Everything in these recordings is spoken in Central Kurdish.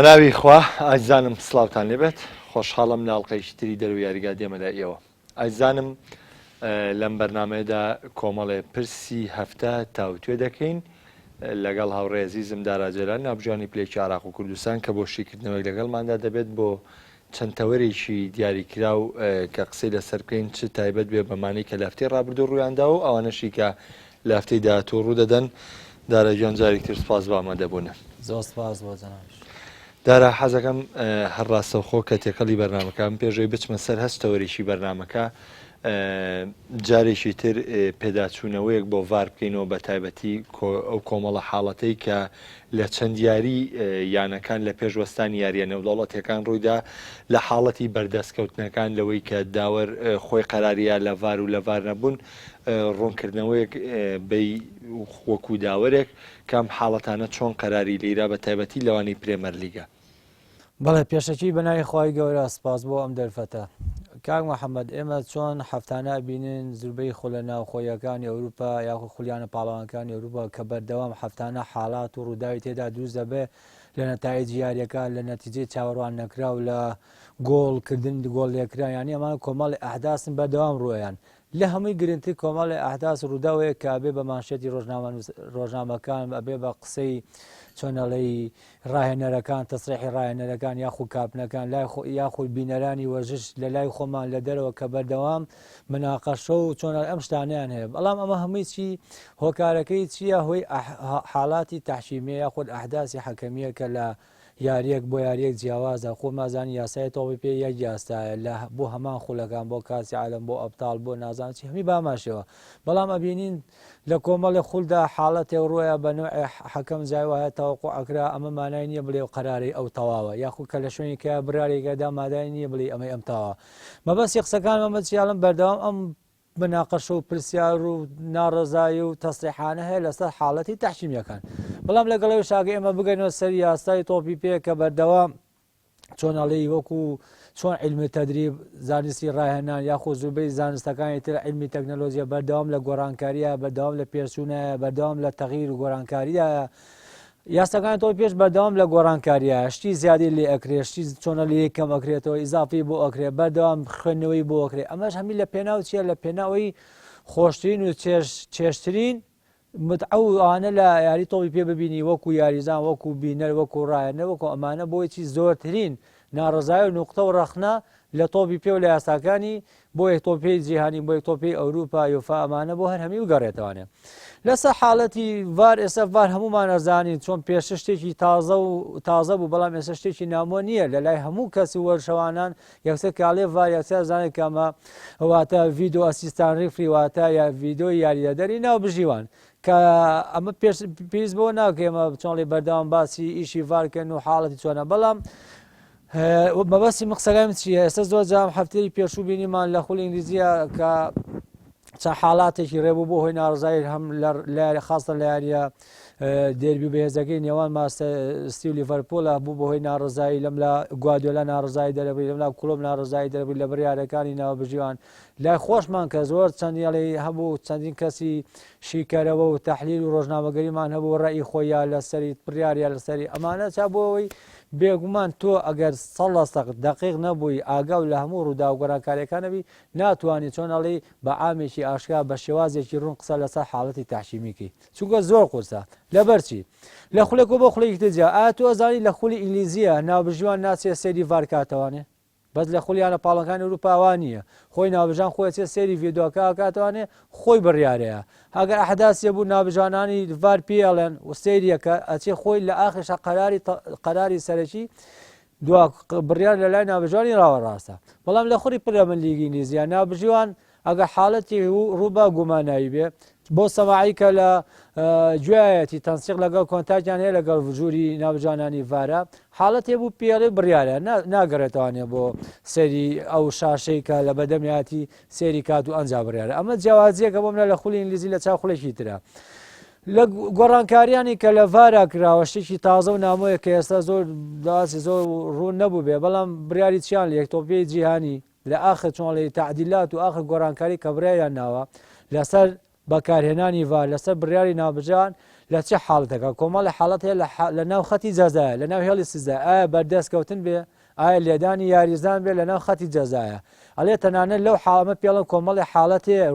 بەناوی خوا ئازیزانم سڵاوتان لێبێت خۆشحاڵم لە ئەڵقەیەکی تری دەرەوەی یاریگا دێمە لای ئێوە ئازیزانم لەم بەرنمەیەدا کۆمەڵێ پرسی هەفتە تاوتوێ دەکەین لەگەڵ هاوڕێ ئەزیزم دارا جەلال ناوبژیوانی پلەیەکی عراق و کوردستان کە بۆ شیکردنەوەی لەگەڵماندا دەبێت بۆ چەند تەوەرێکی دیاریکراو کە قسەی لەسەر بکەین چ تایبەت بێ بەمانەی کە لە هەفتەی ڕابردوو ڕوویاندا و ئەوانەشی کە لە هەفتەی داهاتوو ڕوودەدەن. دارا گیان جارێکی تر سپاس بۆ ئامادەبوونت. زۆر سپاس بۆ جەنابیش. دارا حەزەکەم هەر ڕاستەوخۆ کە تێکەڵی بەرنامەکە بم پێش ئەوەی بچمە سەر هەست تەوەرێکی بەرنامەکە جارێکی تر پێداچوونەوەیەک بۆ ڤار بکەینەوە بە تایبەتی ئەو کۆمەڵە حاڵەتەی کە لە چەند یاری یانەکان لە پێش وەستانی یاریە نێودەوڵەتیەکان ڕوویدا لە حاڵەتی بەردەستکەوتنەکان لەوەی کە داوەر خۆی قەراریا لە ڤار و لە ڤار نەبوون ڕوونکردنەوەیەک بەی وەکو داوەرێک کام حاڵەتانە چۆن قەراری لیرا بە تایبەتی لەوانی پرێمەرلیگە. بەڵێ پێشەکی بە ناوی خوای گەورە سپاس بۆ ئەم دەرفەتە. کاک محەممەد ئێمە چۆن هەفتانە ئەبینین زوربەی خولە ناوخۆییەکانی ئەوروپا یاخود خولیانە پاڵەوانەکانی ئەوروپا کە بەردەوام هەفتانە حاڵات و ڕووداوی تێدا دروست دەبێ لە نەتایجی یاریەکان لە نەتیجەی چاوەڕوان نەکراو لە گۆڵ کردن گۆڵ لێکران یانی ئەمانە کۆمەڵی ئەحداسن بەردەوام ڕوویان لە هەمووی گرنگتر کۆمەڵێ ئەحداس و ڕووداو هەیە کە ئەبێ بە مانشێتی ڕۆژنامەنووس ڕۆژنامەکان ئەبێ بە قسەی چۆن ئەڵێی ڕاهێنەرەکان تەسریحی ڕاهێنەرەکان یاخود کاپنەکان لای خۆ یاخود بینەرانی وەرزش لە لای خۆمان لە دەرەوە کە بەردەوام مناقەشە و چۆن ئەم شتانەیان هەیە بەڵام ئەمە هەمووی چی هۆکارەکەی چییە هۆی حاڵاتی تەحکیمیە یاخود ئەحداسی حەکەمیە کە لە یاریەک بۆ یاریەک جیاوازە خۆمان زانین یاسای تۆپی پێ یەک یاسایە لە بۆ هەمان خولەکان بۆ کاسی عالەم بۆ ئەبتاڵ بۆ نازانم چی هەمی بامان شێوە بەڵام ئەبینین لە کۆمەڵی خولدا حاڵەتێک ڕۆیە بە نوعێ حەکەم جای وایە تەوەقوع ئەکرا ئەمە مانای نییە بڵێ و قەراری ئەو تەواوە یاخود کە لە شوێنی کە بڕارێکدا مادای نییە بڵێ ئەمەی ئەم تەواوە مەبەستی قسەکانم ئەمە چیاڵم بەردەوام ئەم مناقەشە و پرسیار و ناڕەزایی و تەسریحانە هەیە لەسەر حاڵەتی تەحکیمیەکان بەڵام لەگەڵ ئەویش ئاگە ئێمە بگەینەوە سەر یاسای تۆپی پێ کە بەردەوام چۆن ئەڵێی وەکو چۆن علمی تدریب زانستی ڕاهێنان یاخۆ زۆربەی زانستەکانی تر علمی تەکنەلۆژیە بەردەوام لە گۆڕانکاریە بەردەوام لە پێشچوونایە بەردەوام لە تەغیر و گۆڕانکاریدایە یاساکانی تۆپی پێش بەردەوام لە گۆڕانکاریە شتی زیادی لێ ئەکرێ شتی چۆنە لێ کەم ئەکرێتەوە ئیزافی بۆ ئەکرێ بەردەوام خوێندنەوەی بۆ ئەکرێ ئەمەش هەمی لە پێناو چیە لە پێناوەی خۆشترین و چێژ چێژترین متعە و ئەوانە لە یاری تۆپی پێ ببینی وەکو یاریزان وەکو بینەر وەکو ڕایەنەر وەکو ئەمانە بۆی چی زۆرترین ناڕەزایی و نوقتە و ڕەخنە لە تۆپی پێ و لە یاساکانی بۆ یەک تۆپی جیهانی بۆ یەک تۆپی ئەوروپا یۆفا ئەمانە بۆ هەر هەمی بگەڕێتەوانێ لەسەر حاڵەتی ڤار ئێستا ڤار هەمومان ئەزانین چۆن پێشتر شتێکی تازە و تازە بوو بەڵام ئێستا شتێکی نامۆ نییە لە لای هەموو کەس و وەرشەوانان یەکسەر کاڵێ ڤار یەکسەر زانێت کەمە واتە video assistant referee واتە یا ڤیدۆی یاریدەدەری ناوبژیوان کە ئەمە پێش پێویست بەوە ناکە ئێمە چۆنڵی بەردەوام باسی ئیشی ڤارکەن و حاڵەتی چۆنە بەڵام مەبەستی من قسەکانم چییە ئێستا زۆر جام هەفتەی پێشوو بینیمان لە خولی ئینگلیزیە کە چەند حاڵاتێکی ڕێبوو بۆ هۆی ناڕزایی هەم لە خاستە لە یاریە دێربی بەهێزەکەی نێوان ماستەستی و لیڤەرپۆلە بوو بەهۆی ناڕزایی لەم لە گوادیۆلا ناڕزایی دەرەبی لەم لا کلۆپ ناڕزایی دەرەبی لە بڕیارەکانی ناوبژیوان لای خۆشمان کە زۆر چەند یاڵی هەبوو چەندین کەسی شیکەرەوە و تەحلیل و ڕۆژنامەگەریمان هەبوو ڕەئی خۆی یا لەسەری بڕیار یا لەسەری ئەمانە چا بۆ ئەوەی بێگومان تۆ ئەگەر سەڵ لە سەخت دەقیق نەبووی ئاگاو لە هەموو ڕووداو گۆڕانکاریەکان نەبی ناتوانی چۆن ئەڵێی بە عامێکی ئاشکرا بە شێوازێکی ڕوون قسە لەسەر حاڵەتی تەحکیمی کەی چونکە زۆر قورسە لەبەرچی لە خولێک و بۆ خولێکی تر جیا ئایا تۆ ئەزانی لە خولی ئینگلیزیە ناوبژیوان ناچێ سەیری ڤار کاتەوانێ بەس لە خولی یانە پاڵەکانی ئەوروپا وا نییە خۆی ناوبژان خۆی ئەچێت سەیری ڤیدۆکە ئەکاتوانێ خۆی بڕیارەیە ئەگەر ئەحداسیە بوو ناوبژانانی ڤار پێی ئەڵێن و سەیریەکە ئەچێ خۆی لە ئاخرشا قەراری قەراری سەرەکی دوا بڕیار لە لای ناوبژانی ڕاوە ڕاستە بەڵام لە خوری پرەمن لیگی ئینگلیزیە ناوبژیوان ئەگەر حاڵەتی ڕوو بە گوماناوی بێ بۆ سەماعی کە لە گوێیەتی تەنسیق لەگەڵ کۆنتاکیان هەیە لەگەڵ ژووری ناوجانانی ڤارە حاڵەتێ بوو پێڵێ بڕیارە ناگەڕێتوانێ بۆ سەری ئەو شاشەی کە لە بەدەمیاتی سێری کات و ئەنجا بڕیارە ئەمە جیاوازیەکە بۆ منە لە خولی ئینگلیزی لە چاو خولێکی ترە. لە گۆڕانکاریانی کە لە ڤارا کراوە شتێکی تازە و نامۆیە کە ئێستا زۆر داسی زۆر ڕوون نەبوو بێ بەڵام بڕیاری چیان لە یەک تۆپی جیهانی لە ئاخر چۆڵی تەعدیلات و ئاخر گۆڕانکاری کە بڕیاریان ناوە لەسەر بەکارهێنانی ڤار لەسەر بڕیاری ناوبژیوان. لە چ حاڵەتەکە کۆمەڵی حاڵەت هەیە لە ناو خەتی جەزایە لە ناو هێڵی سزا ئایا بەردەست کەوتن بێ ئایا لێدانی یاریزان بێ لە ناو خەتی جەزایە ئەڵێ تەنانەت لەو حاڵەمە پێڵم کۆمەڵی حاڵەت هەیە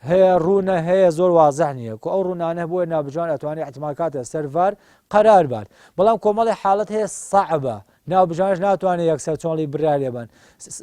هەیە ڕوونە هەیە زۆر وازح نییە کو ئەو ڕوونانە بۆیە ناوبژیوان ئەتوانێ ئیعتماد کاتە سەر ڤار قەرار بات بەڵام کۆمەڵی حاڵەت هەیە سەعبە ناوبژیوانش ناتوانێت یەکسەر چۆنڵی بڕیار لێبەن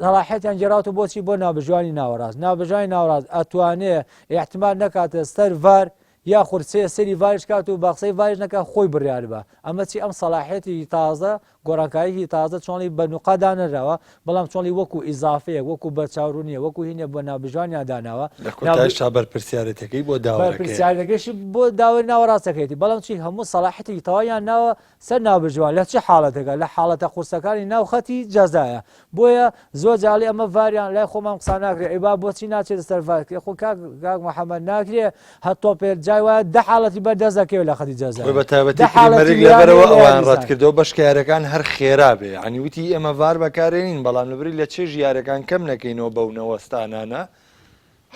سەڵاحیەتیان گێڕاوتە بۆچی بۆ ناوبژیوانی ناوەڕاست ناوبژیوانی ناوەڕاست ئەتوانێ ئیعتماد نەکاتە سەر ڤار یاخود سێ سەری ڤاریش کات و بەقسەی ڤاریش نەکا خۆی بڕیار بە ئەمە چی ئەم سەڵاحیەتی تازە گۆڕانکاریی تازە چۆنڵی بە نوقا دانەنراوە، بەڵام چۆنڵی وەکو ئیزافەیەک، وەکو بەرچاوڕوونییەک، وەکو هینێک بۆ ناوبژیوانیان داناوە. لە کۆتایشا بەرپرسیارێتیەکەی بۆ داوەرەکەیە. بەرپرسیارەکەشی بۆ داوەری ناوەڕاستەکەیەتی، بەڵام چی هەموو سەڵاحیەتێکی تەواویان ناوە سەر ناوبژیوان، لە چ حاڵەتێکا؟ لە حاڵەتە قورسەکانی ناو خەتی جەزایە. بۆیە زۆر جار ئەڵێ ئەمە ڤاریان لای خۆمان قسە ناکرێ ئەی با بۆچی ناچێتە سەر ڤار خۆ کاک کاک محەممەد ناکرێ هەر تۆپێ جای وایە دە حاڵەتی بەر دەست دەکەوێت لە خەتی جەزا خۆی بە تایبەتی دە حاڵەتی پریمەرلیگ لەبەرەوە لێرانەوە لە ئەوان یاریزان. ڕەتکردەوە بەشکە یاریەکان هەر خێرا بێ یانی وتی ئێمە ڤار بەکارێنین بەڵام لەبری لە چێژی یاریەکان کەم نەکەینەوە بەو نەوەستانانە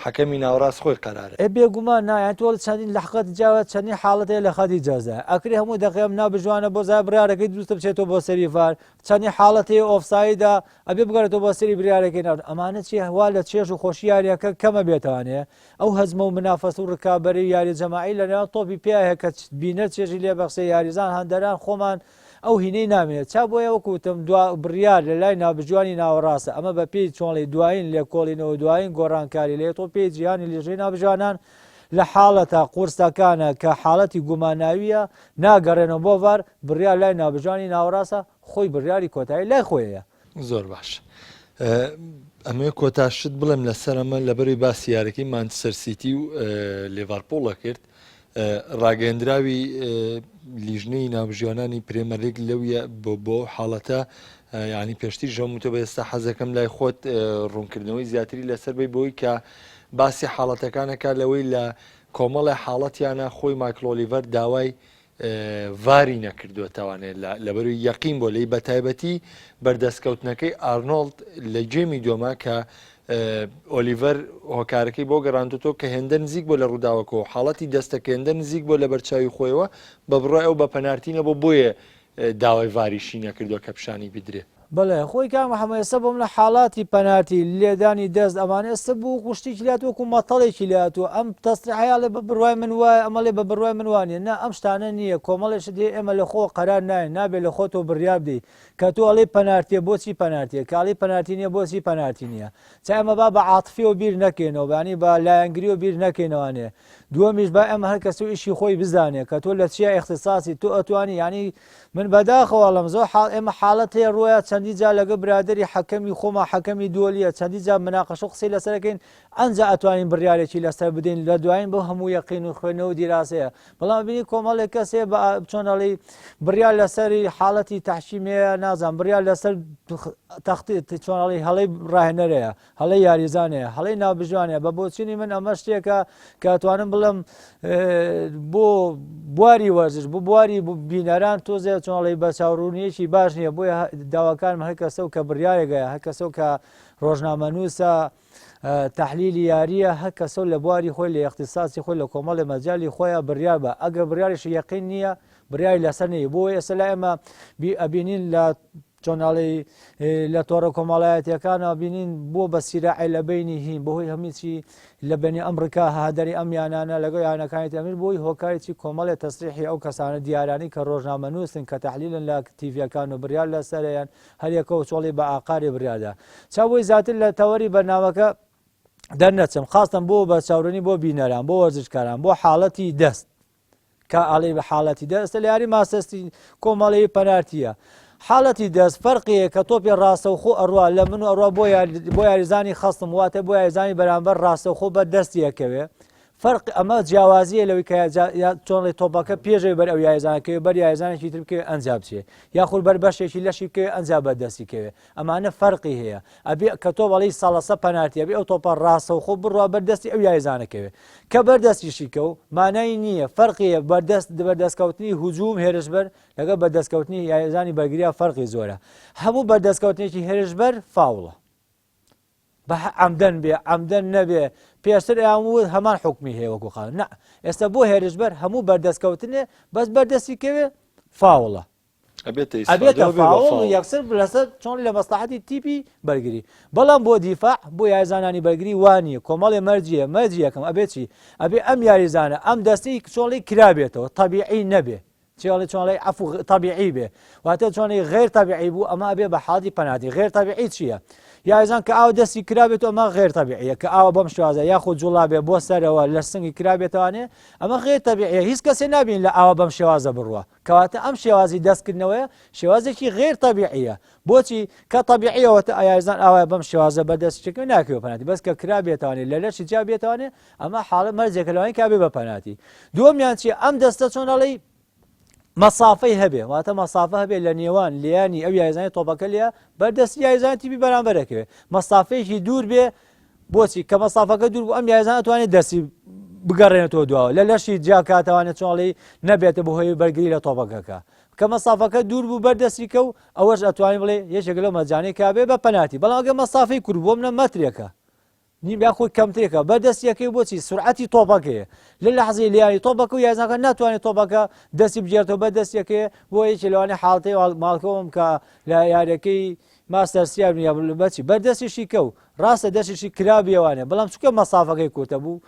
حەکەمی ناوەڕاست خۆی قەرارە. ئێ بێگومان نا یانی تۆ چەندین لە خەتی جاوە چەندین حاڵەت هەیە لە خەتی جەزا ئەکرێ هەموو دەقەیە ئەم ناوبژیوانە بۆ زای بڕیارەکەی دروستە بچێتەوە بۆ سەری ڤار چەندین حاڵەت هەیە ئۆفسایدە ئەبێ بگەڕێتەوە بۆ سەری بریارەکەی ناو ئەمانە چی وا لە چێژ و خۆشی یاریەکە کەمە بێتوانێ ئەو هەزمە و منافەس و ڕکابەری و یاری جەماعی لە نێوان تۆپی پێ هەیە کە بینەر چێژی لێ بەخشێ یاریزان هەندەران خۆمان ئەو هینەی نامێنێت چا بۆیە وەکو وتم دوا بڕیار لە لای ناوبژیوانی ناوەڕاستە ئەمە بە پێی چۆنڵی دوایین لێکۆڵینەوە دوایین گۆڕانکاری لە تۆپی جیهانی لیژنەی ناوبژیوانان لە حاڵەتە قورسەکانە کە حاڵەتی گوماناویە ناگەڕێنەوە بۆ ڤار بڕیار لای ناوبژیوانی ناوەڕاستە خۆی بڕیاری کۆتایی لای خۆیە. زۆر باش ئەمەوێ کۆتا شت بڵێم لەسەر ئەمە لەبەروی باسی یاریەکەی مانچستەر سیتی و لێڤەرپوڵە کرد ڕاگەندراوی لیژنەی ناوبژیوانانی پرێمەرلیگ لەو بۆ بۆ حاڵەتە ینی پێشتر ژەموتە بە ئێستا حەزەکەم لای خۆت ڕوونکردنەوەی زیاتری لەسەر بی بۆی کە باسی حاڵەتەکانەکە لەوەی لە کۆمەڵی حاڵەتیانە خۆی مایکلۆلیڤەر داوای ڤاری نەکردووە تاوانێ لەبەروی یەقین بۆ لێی بەتایبەتی بەردەستکەوتنەکەی ئارنۆڵد لە گێمی دۆما کە ئۆلیڤەر هۆکارەکەی بۆ گەڕاندوتەوە کە هێندە نزیک بۆ لە ڕووداوەکە و حاڵەتی دەستەکە هێندە نزیک بۆ لە بەرچاوی خۆیەوە بە بڕای ئەو بە پەنارتی نەبوو بۆیە داوای ڤاریشی نەکردووە کە پیشانی بدرێ. بەڵێ خۆی کاک محمد ئێستا بۆ منە حاڵاتی پەنارتی لێدانی دەست ئەمانە ئێستا بوو وەکو شتێکی لات وەکو مەتەڵێکی لاتوە ئەم تەسریحەیە ئەڵێ بە بڕوای من وایە ئەم ئەڵێ بە بڕوای من وانیە نا ئەم شتانە نییە کۆمەڵێ شت هەیە ئێمە لە خۆوە قەرار ناین نابێ لە خۆتەوە بڕیار بدەی کە تۆ ئەڵێی پەنارتیە بۆچی پەنارتیە کە ئەڵێی پەنارتی نییە بۆچی پەنارتی نییە چا ئێمە با بە عاتفیەوە بیر نەکەینەوە بانی بە لایەنگریەوە بیر نەکەینەوانێ دووەمیش با ئێمە هەر کەس و ئیشی خۆی بزانێ کە تۆ لە چیا ئیختیساسی تۆ ئەتوانی یانی من بەداخەوە ئەڵێم زۆر حاڵ ئێمە حاڵەت هەیە ڕۆیا چەندی جار لەگە برادەری حەکەمی خۆمان حەکەمی دۆلیە چەندی جار مناقەشە و قسەی لەسەر ئەکەین ئەنجا ئەتوانین بڕیارێکی لەسەر بدەین لە دوایین بۆ هەموو یەقین و خوێندنەوە و دیراسەیە بەڵام بینی کۆمەڵێک کەس هەیە بە چۆن ئەڵێی بڕیار لەسەری حاڵەتی تەحکیم هەیە نازانم بڕیار لەسەر تەختی چۆن ئەڵێی هەڵەی ڕاهێنەرەیە هەڵەی یاریزان هەیە، هەڵەی ناوبژیوان هەیە، بە بۆچوونی من ئەمە شتێکە کە ئەتوانم بڵێم بۆ بواری وەرزش بۆ بواری بینەران تۆزێ چۆنڵی بەرچاوڕوونیەکی باش نییە بۆیە داواکارم هەر کەسە و کە بڕیارێک هەیە هەر کەسە و کە ڕۆژنامەنووسە تحلیلی یاریە هەر کەسە و لە بواری خۆی لە اختصاصی خۆی لە کۆمەڵی مەجالی خۆیان بڕیار بە ئەگەر بڕیاریش یەقین نییە بڕیاری لەسەر نیە بۆ ئێستا لای ئێمە ئەبینین لە چۆن ئەڵێی لە تۆڕە کۆمەڵایەتیەکانەوە بینین بۆ بە سیراعی لە بینی هین بەهۆی هەمیچی لە بەنی ئەم ڕکا هەدەری ئەم یانانە لەگەڵ یانەکانی تەمیر بۆی هۆکاری چی کۆمەڵێ تەسریحی ئەو کەسانە دیارانی کە ڕۆژنامە نووسن کە تەحلیلن لە تیڤیەکان و بڕیار لەسەرەیان هەریەکەو چۆڵی بە ئاقاری بڕیاردا چا بۆی زیاتر لە تەوەری بەرنامەکە دەرنەچم خاستم بۆ بەرچاوڕوونی بۆ بینەران بۆ وەرزشکاران بۆ حاڵەتی دەست کە ئەڵێی بە حاڵەتی دەست لە یاری ماسەستی کۆمەڵی پەنارتیە حاڵەتی دەست فەرقیە کە تۆپی ڕاستەوخۆ ئەڕوا لە من و ئەڕوا بۆ بۆ یاریزانی خەستم واتە بۆ یاریزانی بەرامبەر ڕاستەوخۆ بە دەستی ئەکەوێ فەرق ئەمە جیاوازیە لەوەی کە چۆنڵی تۆپەکە پێشەوەی بەر ئەو یاریزانەکەوێ بەر یاریزانێکی تر بکەوێ ئەنجا بچێ یاخود بەر بەشێکی لەشی بکەوێ ئەنجا بەر دەستی کەوێ ئەمانە فەرقی هەیە ئەبێ کە تۆ بەڵی سەڵەسە پەنارتی ئەبێ ئەو تۆپە ڕاستەوخۆ بڕوا بەر دەستی ئەو یاریزانە کەوێ کە بەر دەستیشی کەو مانای نییە فەرقی هەیە بەردەست بەردەستکەوتنی هجوم هێرشبەر لەگەڵ بەردەستکەوتنی یاریزانی بەرگرییا فەرقی زۆرە هەموو بەردەستکەوتنێکی هێرشبەر فاوڵە. بە عەمدەن بێ عەمدەن نەبێ پێشتر ئەیان وت هەمان حوکمی هەیە وەکو قانون نا ئێستا بۆ هێرشبەر هەموو بەردەستکەوتنێ بەس بەردەستی کەوێ فاوڵە ئەبێتە ئەبێتە فاوڵ و یەکسەر لەسەر چۆن لە مەسلحەتی تیپی بەرگری بەڵام بۆ دیفاع بۆ یاریزانانی بەرگری وانە کۆمەڵێ مەرجیە مەرجی یەکەم ئەبێت چی ئەبێ ئەم یاریزانە ئەم دەستی چۆڵی کرابێتەوە طبیعی نەبێ چێڵی چۆڵی عفو طبیعی بێ واتە چۆنی غیر طبیعی بوو ئەمە ئەبێ بە حاڵی پەناتی غیر طبیعی چییە؟ یاریزان کە ئاوە دەستی کرابێت ئەمە غیر طبیعیە کە ئاوە بەم شێوازە یاخود جوڵا بێ بۆ سەرەوە لە سنگی کرابێتوانێ ئەمە غیر طبیعیە هیچ کەسێ نابین لە ئاوە بەم شێوازە بڕوە کەواتە ئەم شێوازی دەستکردنەوەیە شێوازێکی غیر طبیعیە بۆچی کە طبیعیەوە تە یاریزان ئاوای بەم شێوازە بەدەستێکە ناکەوە پەناتی بەس کە کرا بێتوانێت لە لەشی جیا بێتوانێ ئەمە حاڵە مەرجێکە لەوانی کابێ بە پەناتی دووەمیان چی ئەم دەستە چۆن ئەڵێی مەسافەی هەبێ واتە مەسافە هەبێ لە نێوان لیانی ئەو یاریزانی تۆپەکە لە بەردەستی یاریزان تیپی بەرامبەرەکەوێ مەسافەیەکی دوور بێ بۆچی کە مەسافەکە دوور بوو ئەم یاریزان ئەتوانێت دەستی بگەڕێنێتەوە دواوە لە لەشی جیاکاتەوانێت چۆڵی نەبێتە بەهۆی بەرگری لە تۆپەکەکە کە مەسافەکە دوور بوو بەردەستی کە و ئەوەش ئەتوانین بڵێ یەکێک لەو مەرجانەی کابێ بە پەناتی بەڵام ئەگەر مەسافەی کورت بۆ منە مەترێکە نیم یاخود کەمترێکە بەر دەستیەکەی بۆچی سرعەتی تۆپەکەیە لە لەحزەی لیانی تۆپەکە و یاریزانەکە ناتوانێت تۆپەکە دەستی بگێرێتەوە بەر دەستیەکەی بۆ یەکێ لەوانەیە حاڵەتی ماڵکۆم کە لە یاریەکەی ماستەر سیار بەچی بەر دەستیشی کەو ڕاستە دەستیشی کرا بێوانێ بەڵام چونکە مەسافەکەی کورتە بوو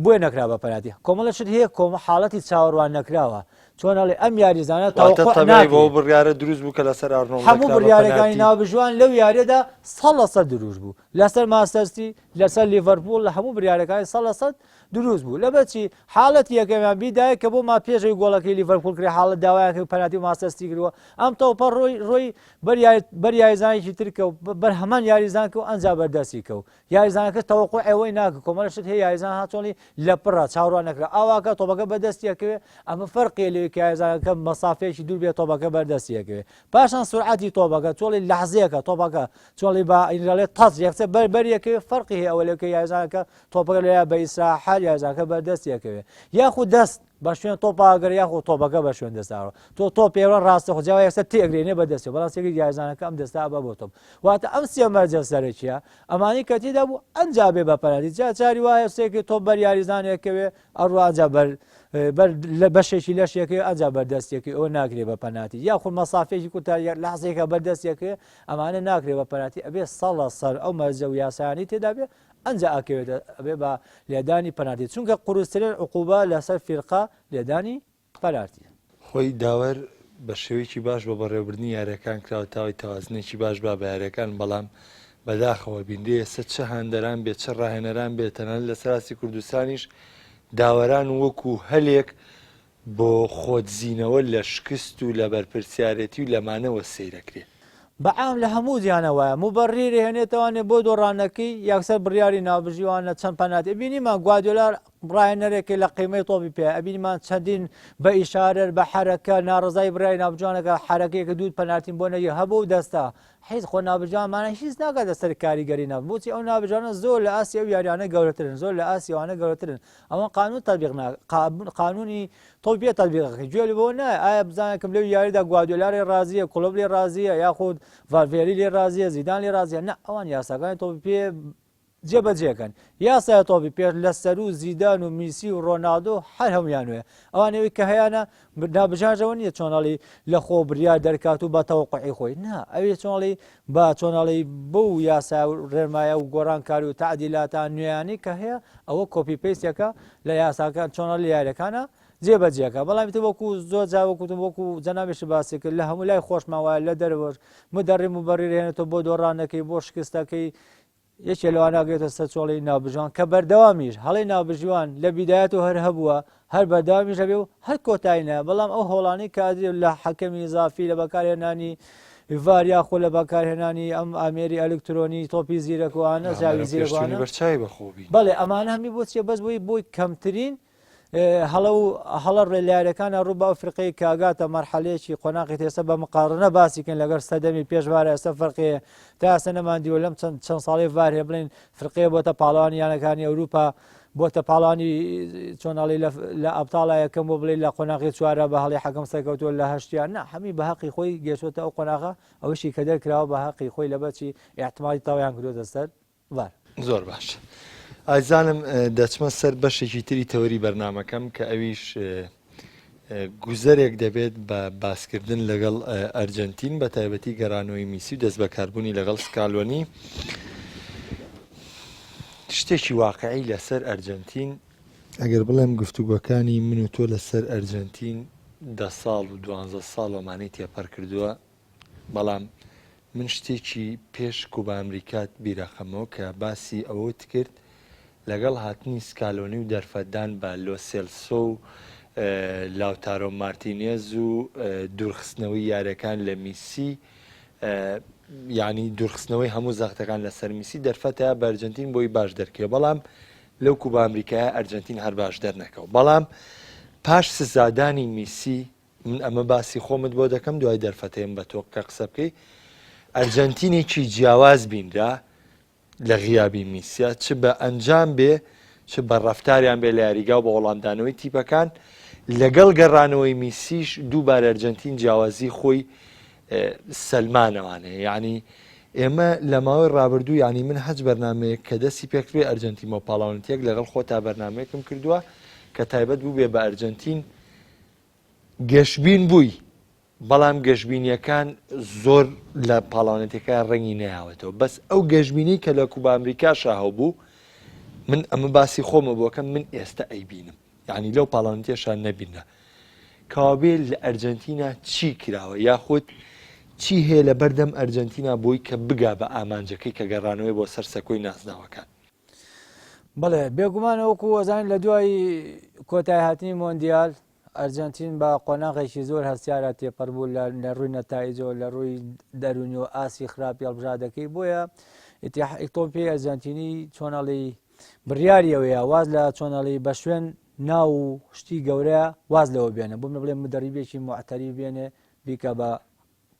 بۆیە نەکرا بە پەناتی کۆمەڵە شت هەیە کۆمە حاڵەتی چاوەڕوان نەکراوە چۆن ئەڵێ ئەم یاریزانە تەوقع ناکرێ بەو بڕیارە دروست بوو کە لەسەر ئارنۆڵد هەموو بڕیارەکانی ناوبژیوان لەو یاریەدا 100% دروست بوو لەسەر مانچستەر سیتی لەسەر لیڤەرپوڵ لە هەموو بریارەکانی 100% دروست بوو لەبەرچی حاڵەتی یەکەمیان بیدایە کە بۆ ما پێشەوەی گۆڵەکەی لیڤەرپوڵ کرێ حاڵەت داوایان کرد پەناتی و مانچستەر سیتی کردووە ئەم تۆپە ڕۆی ڕۆی بەر بەر یاریزانێکی تر کەوت بەر هەمان یاریزان کەوت ئەنجا بەردەستی کەوت یاریزانەکە تەوەقوع ئەوەی ناکە کۆمەڵە شت هەیە یاریزان هاچۆڵی لە پڕە چاوەڕوان نەکرا ئاواکە تۆپەکە بەدەستی ئەکەوێ ئەمە فەرقی لەوەی کە یاریزانەکە مەسافەیەکی دوور بێ تۆپەکە بەردەستی ئەکەوێ پاشان سورعەتی تۆپەکە چۆڵی لەحزەیەکە تۆپەکە چۆڵی بە ئینگلێ تەز یەکسەر بەر بەریەکەوێ فەرقی هەیە ئەوە لەوەی کە یاریزانەکە تۆپەکە لە بە ئیسراحەت یاریزانەکە بەردەستی ئەکەوێ یاخود دەست بە شوێن تۆپا ئەگەر یاخود تۆپەکە بە شوێن دەستاوە تۆ تۆپ پێوە ڕاستە خۆ جاوە یەکسەر تێگرێنێ بە دەستەوە بەڵام سێگری یاریزانەکە ئەم دەستە ئەبا بۆ تۆپ واتە ئەم سێ مەرجە سەرەکیە ئەمانی کە تێدا بوو ئەنجا بێ بە پەناتی جا جاری وایە سێکی تۆپ بەر یاریزانێک کەوێ ئەڕوا ئەنجا بەر بەر لە بەشێکی لەشێکی ئەنجا بەردەستێکی ئەوە ناکرێ بە پەناتی یاخود مەسافێکی کوتا لەحزێکە بەردەستێکێ ئەمانە ناکرێ بە پەناتی ئەبێ سەڵە سەر ئەو مەرجە و یاسایانی تێدا بێ ئەنجا ئەکەوێتە ئەبێ بە لێدانی پەنارتی چونکە قورسترین عقوبە لەسەر فیرقە لێدانی پەنارتیە. خۆی داوەر بە شێوەیەکی باش بۆ بەڕێوەبردنی یاریەکان کراوە تاوەی تەوازنێکی باش با بە یاریەکان بەڵام بەداخەوە بینرێ ئێستا چ هاندەران بێت چ ڕاهێنەران بێت تەنانەت لەسەر ئاستی کوردستانیش داوەران وەکو هەلێک بۆ خۆدزینەوە لە شکست و لە بەرپرسیارێتی و لەمانەوە سەیرەکرێ. بە عام لە هەموو جیهانا وایە موبەڕیر ئەهێنێتەوانێ بۆ دۆڕانەکەی یەکسەر بڕیاری ناوبژیوانە چەند پەناتی ئەبینیمان گوادیۆلا ڕاهێنەرێکی لە قیمەی تۆپی پێ ئەبینیمان چەندین بە ئیشارەر بە حەرەکە ناڕەزای بڕیاری ناوبژیوانەکە حەرەکەیەکە دوو پەناتیم بۆ نەگیر هەبوو و دەستە حیز خۆ ناوبژیوانمانە هیچ ناکاتە سەر کاریگەری ناو بۆچی ئەو ناوبژیوانە زۆر لە ئاستی ئەو یاریانە گەورەترن زۆر لە ئاستی ئەوانە گەورەترن ئەوە قانون تطبیق نا قانونی تۆپی پێ تطبیقەکە گوێ لە بۆ نایە ئایا بزانکم لەو یاریدا گوادیۆلا لێ ڕازیە کڵۆپ لێ ڕازیە یاخود ڤالڤێری لێ ڕازیە زیدان لێ ڕازیە نا ئەوان یاساکانی تۆپی پێ جێبەجێکەن یاسای تۆپی پێش لە سەرو زیدان و میسی و ڕۆناڵدۆ هەر هەمویان وێ ئەوان ئەوەی کە هەیانە نابژاژەوە نییە چۆنەڵی لە خۆ بریار دەرکات و بە تەوەقعی خۆی نا ئەوێ چۆنڵی بە چۆنەڵی بەو یاسا و ڕێنمایە و گۆڕانکاری و تەعدیلاتە نوێیانەی کە هەیە ئەوە copy paste ێکە لە یاساکان چۆنەڵی لە یاریەکانە جێبەجێکە بەڵام ئیتر وەکو زۆر جار وەکو وتم وەکو جەنابیشت باسی کرد لە هەموو لای خۆشمان وایە لە دەرەوەش مدەڕی مبەڕیر هێنێتەوە بۆ دۆڕانەکەی بۆ شکستەکەی یەکێ لەوانە ئەگرێتە سەر چۆڵی ناوبژیوان کە بەردەوامیش هەڵەی ناوبژیوان لە بیدایەتەوە هەر هەبووە هەر بەردەوامیش هەبێ و هەر کۆتایی نایە بەڵام ئەو هەوڵانەی کە ئەدرێ لە حەکەمی ئیزافی لە بەکارهێنانی ڤار یاخۆ لە بەکارهێنانی ئەم ئامێری ئەلکترۆنی تۆپی زیرەک و ئانە چاوی زیرەک و ئامارە پێشچوونی بەرچاوی بەخۆ بینی. بەڵێ ئەمانە هەمی بۆ چیە بەس بۆی بۆی کەمترین هەڵە و هەڵە ڕێ لە یاریەکانە ڕوو بە ئەو فرقەی کە ئەگاتە مەرحەلەیەکی قۆناغی تێسە بە مقاڕنە باسی کەین لەگەڵ سەردەمی پێش ڤار ئێستا فەرقی تا ئێستا نەماندیوە لەم چەند چەند ساڵەی ڤار هەیە بڵێن فرقەیە بۆتە پاڵەوانی یانەکانی ئەوروپا بۆتە پاڵانی چۆناڵی لە ئەبتاڵا یەکەم بۆ بڵێ لە قۆناغی چوارە بە هەڵی حەکەم سەرکەوتووە لە هەشتیان نا هەمی بە هەقی خۆی گەشتۆتە ئەو قۆناغە ئەوەشی کە دەرکراوە بە هەقی خۆی لەبەرچی ئیعتمادی تەواویان کردۆتە سەر ڤار. زۆر باش ئازیزانم دەچمە سەر بەشێکی تری تەوەری بەرنامەکەم کە ئەویش گوزەرێک دەبێت بە باسکردن لەگەڵ ئەرجەنتین بە تایبەتی گەڕانەوەی میسی و دەست بەکاربوونی لەگەڵ سکالۆنی شتێکی واقعی لەسەر ئەرجەنتین ئەگەر بڵێم گفتوگۆکانی من و تۆ لەسەر ئەرجەنتین دە ساڵ و دوانزە ساڵ ئەمانەی تێپەر کردووە بەڵام من شتێکی پێش کوبا ئەمریکات بیرەخەمەوە کە باسی ئەوەت کرد لەگەڵ هاتنی سکالۆنی و دەرفەتدان بە لۆسێلسۆ و لاوتارۆ مارتینێز و دوورخستنەوەی یارەکان لە میسی یعنی دوورخستنەوەی هەموو زەختەکان لەسەر میسی دەرفەتە بە ئەرجنتین بۆی باش دەرکەوێ بەڵام لەو کوبا ئەمریکایە ئەرجنتین هەر باش دەرنەکەوت بەڵام پاش سزادانی میسی من ئەمە باسی خۆمت بۆ دەکەم دوای دەرفەتێم بە تۆ کە قسە بکەی ئەرجەنتینێکی جیاواز بینرا لە غیابی میسیا چ بە ئەنجام بێ چ بە ڕفتاریان بێ لە یاریگا و بە وەڵامدانەوەی تیپەکان لەگەڵ گەڕانەوەی میسیش دووبارە ئەرجەنتین جیاوازی خۆی سەلمانەوانەیە یعنی ئێمە لە ماوەی ڕابردوو یعنی من هەچ بەرنمەیەک کە دەستی پێکرێ ئەرجەنتین بۆ پاڵاونتێک لەگەڵ خۆ تا بەرنمەیەکم کردووە کە تایبەت بوو بێ بە ئەرجەنتین گەشبین بووی، بەڵام گەشبینییەکان زۆر لە پاڵاوانێتیەکە ڕەنگی نەیاوەتەوە، بەس ئەو گەشبینی کە لە کوبا ئەمریکاشا هەبوو، من ئەمە باسی خۆمە بۆکەم من ئێستا ئەیبینم، یعنی لەو پاڵاوانێتیەشا نەبینرا. کەوابێ لە ئەرجەنتینا چی کراوە یاخود چی هەیە لە بەردەم ئەرجەنتینا بۆی کە بگا بە ئامانجەکەی کە گەڕانەوەی بۆ سەر سەکۆی نازناوەکان؟ بەڵێ بێگومان وەکو ئەزانین لە دوای کۆتای هاتنی مۆندیال ئەرجەنتین بە قۆناغێکی زۆر هەستیارە تێپەڕ بوو لە ڕووی نەتایجەوە لە ڕووی دەرونی و ئاسی خراپی هەڵبژاردەکەی بۆیە تۆپی ئەرجەنتینی چۆنەڵی بڕیاریەوەیە واز لە چۆنەڵی بە شوێن ناو و شتی گەورە واز لەوە بێنە بۆ بڵێ مدەریبێکی معتەری بێنێ بیکە بە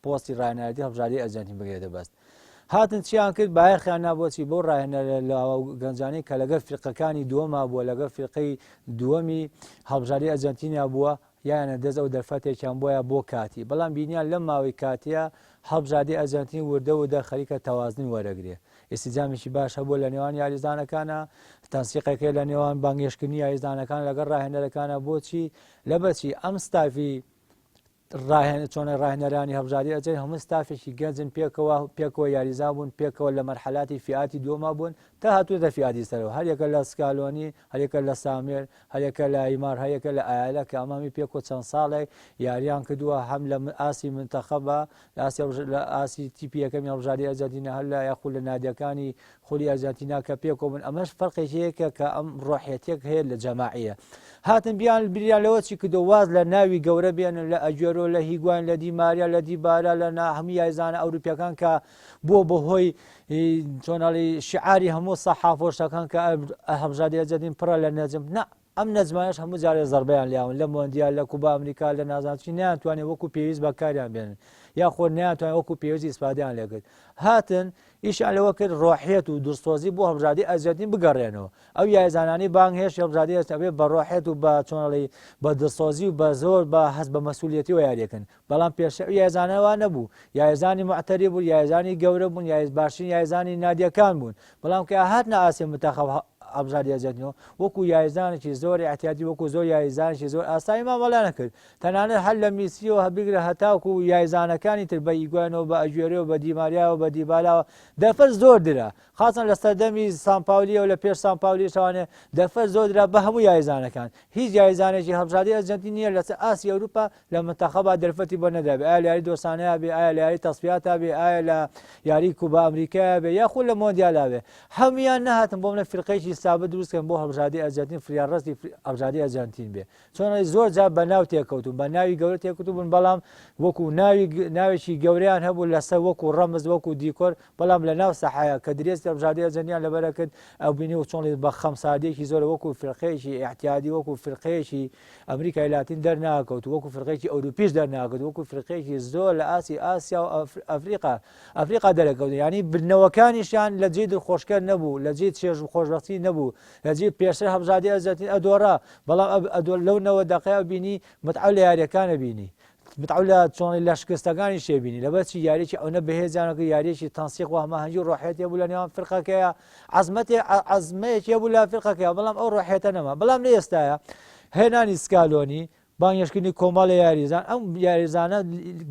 پۆستی ڕاهێنەرایەتی هەڵبژاردەی ئەرجەنتین بگرێتە بەست. هاتن چیان کرد بایەخیان نا بۆچی بەو ڕاهێنەرە لاوە و گەنجانەی کە لەگەڵ فیرقەکانی دووەما بووە لەگەڵ فیرقەی دووەمی هەڵبژاردەی ئەرجەنتینیا بووە یانە دەست ئەو دەرفەتێکیان بۆیە بۆ کاتی بەڵام بینیان لەم ماوەی کاتیە هەڵبژاردەی ئەرجەنتین وردە وردە خەریکە تەوازنی وەرەگرێ ئینسجامێکی باش هەبووە لە نێوان یاریزانەکانە تەنسیقێک هەیە لە نێوان بانگێشکردنی یاریزانەکان لەگەڵ ڕاهێنەرەکانە بۆچی لەبەرچی ئەم ستافی ڕاهێن چۆنە ڕاهێنەرانی هەڵبژاردەی ئەرجەنتین هەموو ستافێکی گەنجن پێکەوە پێکەوە یاریزان بوون پێکەوە لە مەرحەلاتی فیئاتی دووەما بوون تا هاتوونەتە فیئاتی سەرەوە هەریەکە لە سکالۆنی هەریەکە لە سامێر هەریەکە لە ئایمار هەریەکە لە ئایالە کە ئەمامی پێکەوە چەند ساڵێک یاریان کردووە هەم لە ئاستی منتەخەبە لە ئاستی لە ئاستی تیپی یەکەمی هەڵبژاردەی ئەرجەنتینە هەر لە یاخود لە نادیەکانی خولی ئەرجەنتینا کە پێکەوە بوون ئەمەش فەرقێکی هەیە کە کە ئەم ڕۆحیەتێک هەیە لە جەماعیە هاتن بیان بیریان لەوە چی کردو واز لە ناوی گەورە بێنن لە ئەگوێرۆ لە هیگواین لە دیماریا لە دیبارا لە نا هەموو یاریزانە ئەوروپیەکان کە بووە بەهۆی چۆناڵی شعاری هەموو سەحافۆشەکان کە هەڵبژاردەی ئەرجەنتین پڕە لە نەجم نا ئەم نەجمانەش هەموو جارێ زەربەیان لیاون لە مۆندیال لە کوبا ئەمریکا لە نازانم چی نەیانتوانی وەکو پێویست بەکاریان بێنن یاخۆ نەیانتوانی وەکو پێویست ئیسفادەیان لێکرد هاتن ئیشیان لەوە کرد ڕۆحیەت و دڵسۆزی بۆ هەڵبژاردەی ئەرجەنتین بگەڕێنەوە ئەو یاریزانانەی بانگهێشتی هەڵبژاردەی ئەرجەنتین ئەبێ بە ڕۆحیەت و بە چۆنەڵی بە دڵسۆزی و بە زۆر بە هەست بە مەسئولیەتیەوە یاریەکەن بەڵام پێشتر ئەو یاریزانە وا نەبوو یاریزانی معتەری بوون یاریزانی گەورە بوون یاریز باشترین یاریزانی نادیەکان بوون بەڵام کە هاتنە ئاستی منتەخەب هەڵبژاردەی ئەرجەنتینەوە وەکو یاریزانێکی زۆر ئیعتیادی وەکو زۆر یاریزانێکی زۆر ئاسایی مامەڵەیان کرد تەنانەت هەر لە میسیەوە بگرە هەتاکو یاریزانەکانی تر بە ئیگوانەوە بە ئەگوێرۆ بە دیماریاوە بە دیبالاوە دەرفەت زۆر درا خاصەن لە سەردەمی سامپاولیەوە لە پێش سامپاولیشەوانێ دەرفەت زۆر درا بە هەموو یاریزانەکان هیچ یاریزانێکی هەڵبژاردەی ئەرجەنتین نییە لەسەر ئاستی ئەوروپا لە منتەخەبا دەرفەتی بۆ نەدابێ ئایا لە یاری دۆستانەیا بێ ئایا لە یاری تەسفیاتا بێ ئایا لە یاری کوبا ئەمریکایا بێ یاخود لە مۆندیالا بێ هەموویان نەهاتن بۆ منە فرقەیەکی سابت دروست کەن بۆ هەڵبژاردەی ئەرجەنتین فریاڕەسی هەڵبژاردەی ئەرجەنتین بێ چۆن زۆر جار بە ناو تێکەوتون بە ناوی گەورە تێکەوتو بوون بەڵام وەکو ناوی ناوێکی گەورەیان هەبوو لەسەر وەکو ڕەمز وەکو دیکۆر بەڵام لە ناو سەحایە کە درێسی هەڵبژاردەی ئەرجەنتینیان لەبەرە کرد ئەو بینی و چۆن بە خەمساردیەکی زۆر وەکو فرقەیەکی ئیعتیادی وەکو فرقەیەکی ئەمریکای لاتین دەرناکەوت وەکو فرقەیەکی ئەوروپیش دەرناکەوت وەکو فرقەیەکی زۆر لە ئاستی ئاسیا و ئەفریقا ئەفریقا دەرەکەوت یعنی بردنەوەکانیشیان لە جێی دڵخۆشکەر نەبوو لە جێی چێژ و خۆشبەختی نەبوو لە جێی پێشتر هەڵبژاردەی ئەرجەنتین ئەدۆڕا بەڵام ئەدۆ لەو 90 دەقەیە بینی متعە لە یاریەکانە بینی. متعو لە چۆنی لە شکستەکانی شێبینی لەبەر چی یاریی ئەوە بەهێزیانە کرد یاریەکی تەنسیق و هەماهەنگی و ڕۆحێتێ بوو لە نێوان فرقەکەیە عەزمەتێ عەزمەیەکی هەبوو لە فرقەکەیە بەڵام ئەو ڕۆحێتە نەما بەڵام لە ئێستاە هێنانی سکالۆنی بانگێشتکردنی کۆمەڵی یاریزان ئەم یاریزانە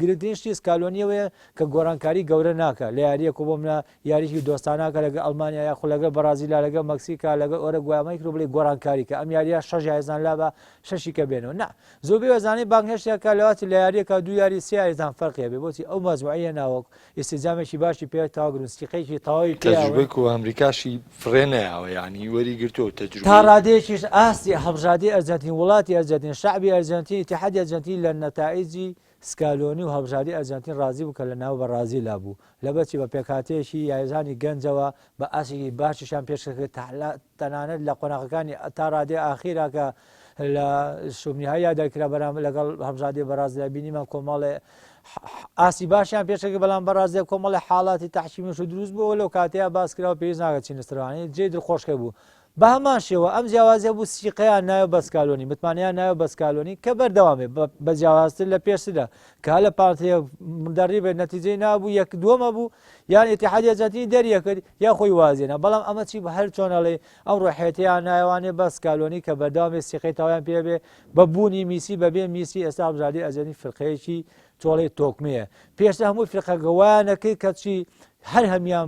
گرنگترین شتی سکالۆنیەوەیە کە گۆڕانکاری گەورە ناکە لە یاریە کۆ بۆ منە یاریی دۆستاناکە لەگە ئەڵمانیا یاخود لەگە بەرازیلا لەگە مەکسیکا لەگە ئۆرەگوای کرد بڵێ گۆڕانکاری کە ئەم یاریە شەش یاریزان لا بە شەشی کە بێنەوە نا زۆربەی وەزانەی بانگهێشتیان کە لەواتی لە یاریەکە دوو یاری سێ یاریزان فەرقی هەبێ بۆچی ئەو مەجموعەیە ناوەک ئیستیجامێکی باشی پێ تاگرن سیقەیەکی تەواوی پێیاون. تەجروبەی کۆپا ئەمریکاشی فڕێ نەیاوە یانی وەری گرتووە و تا تەجروبەی. ڕادەیەکیش ئاستی هەڵبژاردەی ئەرجەنتین، وڵاتی ئەرجەنتین، شەعبی ئەرجەنتین، ئیتیحادی ئەرجەنتین لە نەتائیجی سکالۆنی و هەڵبژاردەی ئەرجەنتین ڕازی بوو کە لە ناو بەڕازیلا بوو لەبەرچی بە پێکهاتەیەکی یاریزانی گەنجەوە بە ئاستێکی باشیشیان پێشکەوت تەنانەت لە قۆناغەکانی تا ڕادەی ئاخیرا کە لە شوبنیهایا دەرکرا بەرام لەگەڵ هەڵبژاردەی بەڕازیلا بینیمان کۆمەڵێ ئاستی باشیان پێشەکە بەڵام بەڕازیە کۆمەڵی حاڵاتی تەحکیمیش و دروست بووە لەو کاتەیە باس کرا و پێویست ناکات چینە سەرەوانی جێی دڵخۆشکەر بوو بە هەمان شێوە ئەم جیاوازیە بوو سیقەیان نایە بە سکالۆنی متمانەیان نایە بە سکالۆنی کە بەردەوام بێ بە جیاوازتر لە پێشتردا کە لە پارتەیە مدەڕی بێت نەتیجەی نابوو یەک دووەمە بوو یان ئیتیحادی ئەرجەنتینی دەریەکرد یا خۆی وازێنە بەڵام ئەمە چی بە هەر چۆنەڵێ ئەم ڕۆحێتیان نایوانێ بە سکالۆنی کە بەردەوام بێ سیقەی تەواویان پێ بێ بە بوونی میسی بەبێ میسی ئێستا هەڵبژاردەی ئەرجەنتین فرقەیەکی تۆڵەی تۆکمەیە پێشتر هەموو فرقەکە وایان نەکرد کەچی هەر هەمیان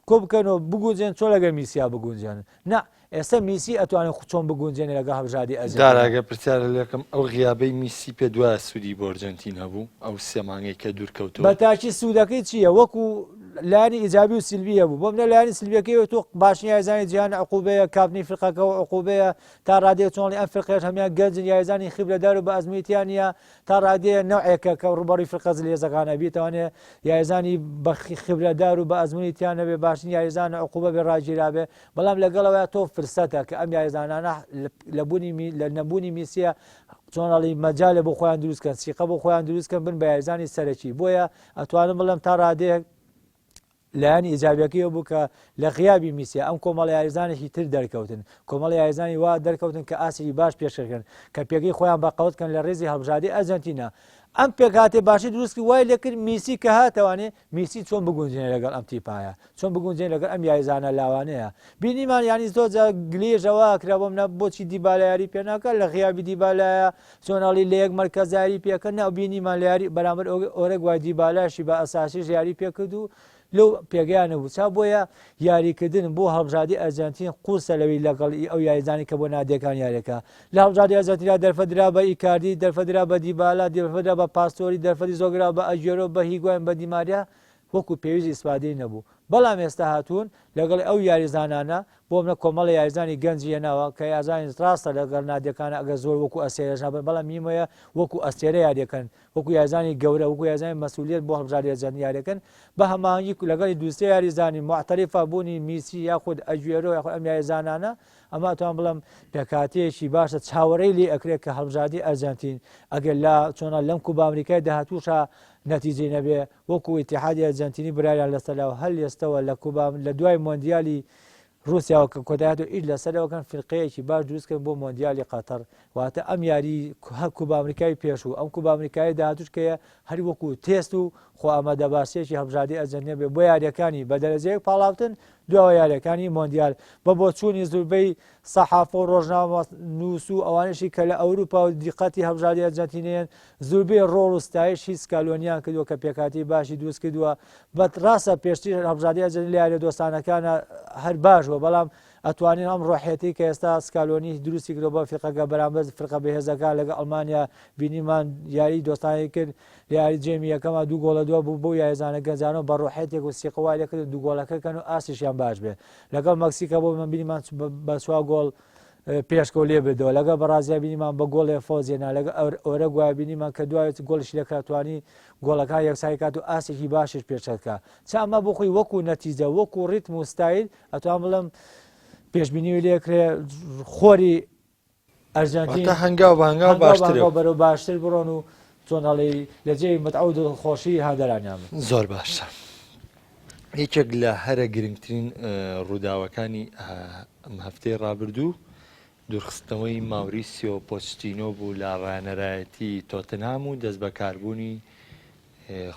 کۆ بکەن و بگونجێن چۆن لەگەر میسیا بگونجێن نا ئێستا میسی ئەتوانێت خو چۆن بگونجێنێ لەگەڵ هەڵبژاردەی ئەرجەنتین. دارا گەر پرسیارە لێکەم ئەو غیابەی میسی پێت وایە سوودی بۆ ئەرجەنتین هەبوو ئەو سێ مانگەی کە دوور کەوتەوە؟ بە تاکی سوودەکەی چییە وەکو لایەنی ئیجابی و سلبی هەبوو بۆ منە لایەنی سلبیەکەی تۆ باشترین یاریزانی جیهان عقوبەیە کاپتنی فرقەکە و عقوبەیە تا ڕادەیەک چۆنڵی ئەم فرقەیەش هەمیان گەنجن یاریزانی خیبرەدار و بە ئەزموونی تیا نییە تا ڕادەیە نەوعێکە کە ڕووبەڕووی فرقە زلهێزەکان ئەبیتەوانێ یاریزانی بە خیبرەدار و بە ئەزموونی تیا نەبێ باشترین یاریزان عقوبە بێ ڕاگیرابێ بەڵام لەگەڵەوە تۆ فرسەتە کە ئەم یاریزانانە لە بوونی لە نەبوونی میسیە چۆن ئەڵی مەجالێ بۆ خۆیان دروست کەن سیقە بۆ خۆیان دروست کەن بن بە یاریزانی سەرەکی بۆیە ئەتوانم بڵێم تا ڕادەیەک لایەنی ئیجابیەکەی ئەوە بوو کە لە غیابی میسیا ئەم کۆمەڵە یاریزانێکی تر دەرکەوتن کۆمەڵە یاریزانی وا دەرکەوتن کە ئاستێکی باش پێشکەشکەن کە پێگەی خۆیان بە قەوت کەن لە ڕێزی هەڵبژاردەی ئەرجەنتینا ئەم پێکهاتەی باشی دروست کرد وای لێکرد میسی کە هاتەوانێ میسی چۆن بگونجێنێ لەگەڵ ئەم تیپایە چۆن بگونجێن لەگەڵ ئەم یاریزانە لاوانەیە بینیمان یانی زۆر جار گلێژەوە کرا بۆ منە بۆچی دیبالا یاری پێ ناکات لە غیابی دیبالایە چۆن ئەڵی لە یەک مەرکەز یاری پێکرد نا بینیمان لە یاری بەرامبەر ئۆرەگوای دیبالاشی بە ئەساسیش یاری پێکرد و لەو پێگەیان نەبوو چا بۆیە یاریکردن بۆ هەڵبژاردی ئەرجەنتین قورسە لەوی لەگەڵ ئەو یاریزانی کە بۆ نادیەکان یاریەکە لە هەڵبژاردی ئەرجەنتینا دەرفەت درا بە ئیکاردی دەرفەت درا بە دیبالا دەرفەت درا بە پاستۆری دەرفەتی زۆر درا بە ئەگوێرۆ بە هیگواین بە دیماریا وەکو پێویست ئیسفادەی نەبوو بەڵام ئێستا هاتوون لەگەڵ ئەو یاریزانانە بۆ منە کۆمەڵە یاریزانی گەنجی هێناوە کە یازانی ڕاستە لەگەڵ نادیەکانە ئەگەر زۆر وەکو ئەستێرەش نەبن بەڵام میمۆیە وەکو ئەستێرە یاریەکەن وەکو یاریزانی گەورە وەکو یاریزانی مەسئولیەت بۆ هەڵبژاردەی ئەرجەنتین یاریەکەن بە هەماهەنگی لەگەڵی دوو سێ یاریزانی موعتەریفە بوونی میسی یاخود ئەگوێرۆ یاخود ئەم یاریزانانە ئەمە ئەتوان بڵێم پێکهاتەیەکی باشە چاوەڕێی لێ ئەکرێت کە هەڵبژاردەی ئەرجەنتین ئەگەر لە چۆنە لەم کوبا ئەمریکای داهاتووشا نەتیجەی نەبێ وەکو ئیتیحادی ئەرجەنتینی بڕیاریان لەسەر لاوە هەر لێستەوە لە کوبا لە دوای مۆندیالی ڕووسیاوە کە کۆتایی هاتووە ئیش لەسەرەوە کەن فیرقەیەکی باش دروست کەن بۆ مۆندیالی قەتەر واتە ئەم یاری هەر کوبا ئەمریکای پێشوو ئەم کوبا ئەمریکای داهاتووش کەیە هەر وەکو تێست و خۆ ئامادەباشیەکی هەڵبژاردەی ئەرجەنتین بێ بۆ یاریەکانی بە دەرەجە یەک پاڵاوتن دواوە یاریەکانی مۆندیال بە بۆچوونی زوربەی سەحافە و ڕۆژنامە نووس و ئەوانەشی کە لە ئەوروپا و دیقەتی هەڵبژاردەی ئەرجەنتینەیەن زوربەی ڕۆڵ و ستایشی سکالۆنیان کردووە کە پێکهاتەی باشی دروست کردووە بەت ڕاستە پێشتر هەڵبژاردەی ئەرجەنتین لە یاریە دۆستانەکانە هەر باش بووە بەڵام ئەتوانین ئەم ڕۆحیەتی کە ئێستا سکالۆنی دروستی کردووە بۆ فیرقەکە بەرامبەر فرقە بەهێزەکان لەگەڵ ئەڵمانیا بینیمان یاری دۆستانەی کرد لە یاری جێمی یەکەما دوو گۆڵە دووە بوو بەو یاریزانە گەنجانەوە بە ڕۆحیەتێک و سیقە وای لێکردن دوو گۆڵەکە کەن و ئاستیشیان باش بێ لەگەڵ مەکسیکا بۆ من بینیمان بە چوار گۆڵ پێشکەوت لێ بردەوە لەگەڵ بەڕازیا بینیمان بە گۆڵێ فەوزێنا لەگەڵ ئۆرەگوای بینیمان کە دوای گۆڵیش لێکرا توانی گۆڵەکان یەکسانی کات و ئاستێکی باشیش پێشکەوت چا ئەمە بۆ خۆی وەکو نەتیجە وەکو ڕیتم و ستایل ئەتوان بڵێم پێشبینی لێکرێ خۆری ئەرجەنتین واتە هەنگاو بە هەنگاو هەنگاو بە باشترە. هەنگاو بەرەو باشتر بڕۆن و چۆن ئەڵێی لە جێی متعە و دڵخۆشی هاندەرانیان بن. زۆر باشە یەکێک لە هەرە گرنگترین ڕووداوەکانی ئەم هەفتەی ڕابردوو. دوورخستنەوەی ماوریسیۆ پۆچتینۆ بوو لە ڕاهێنەرایەتی تۆتنهام و دەستبەکاربوونی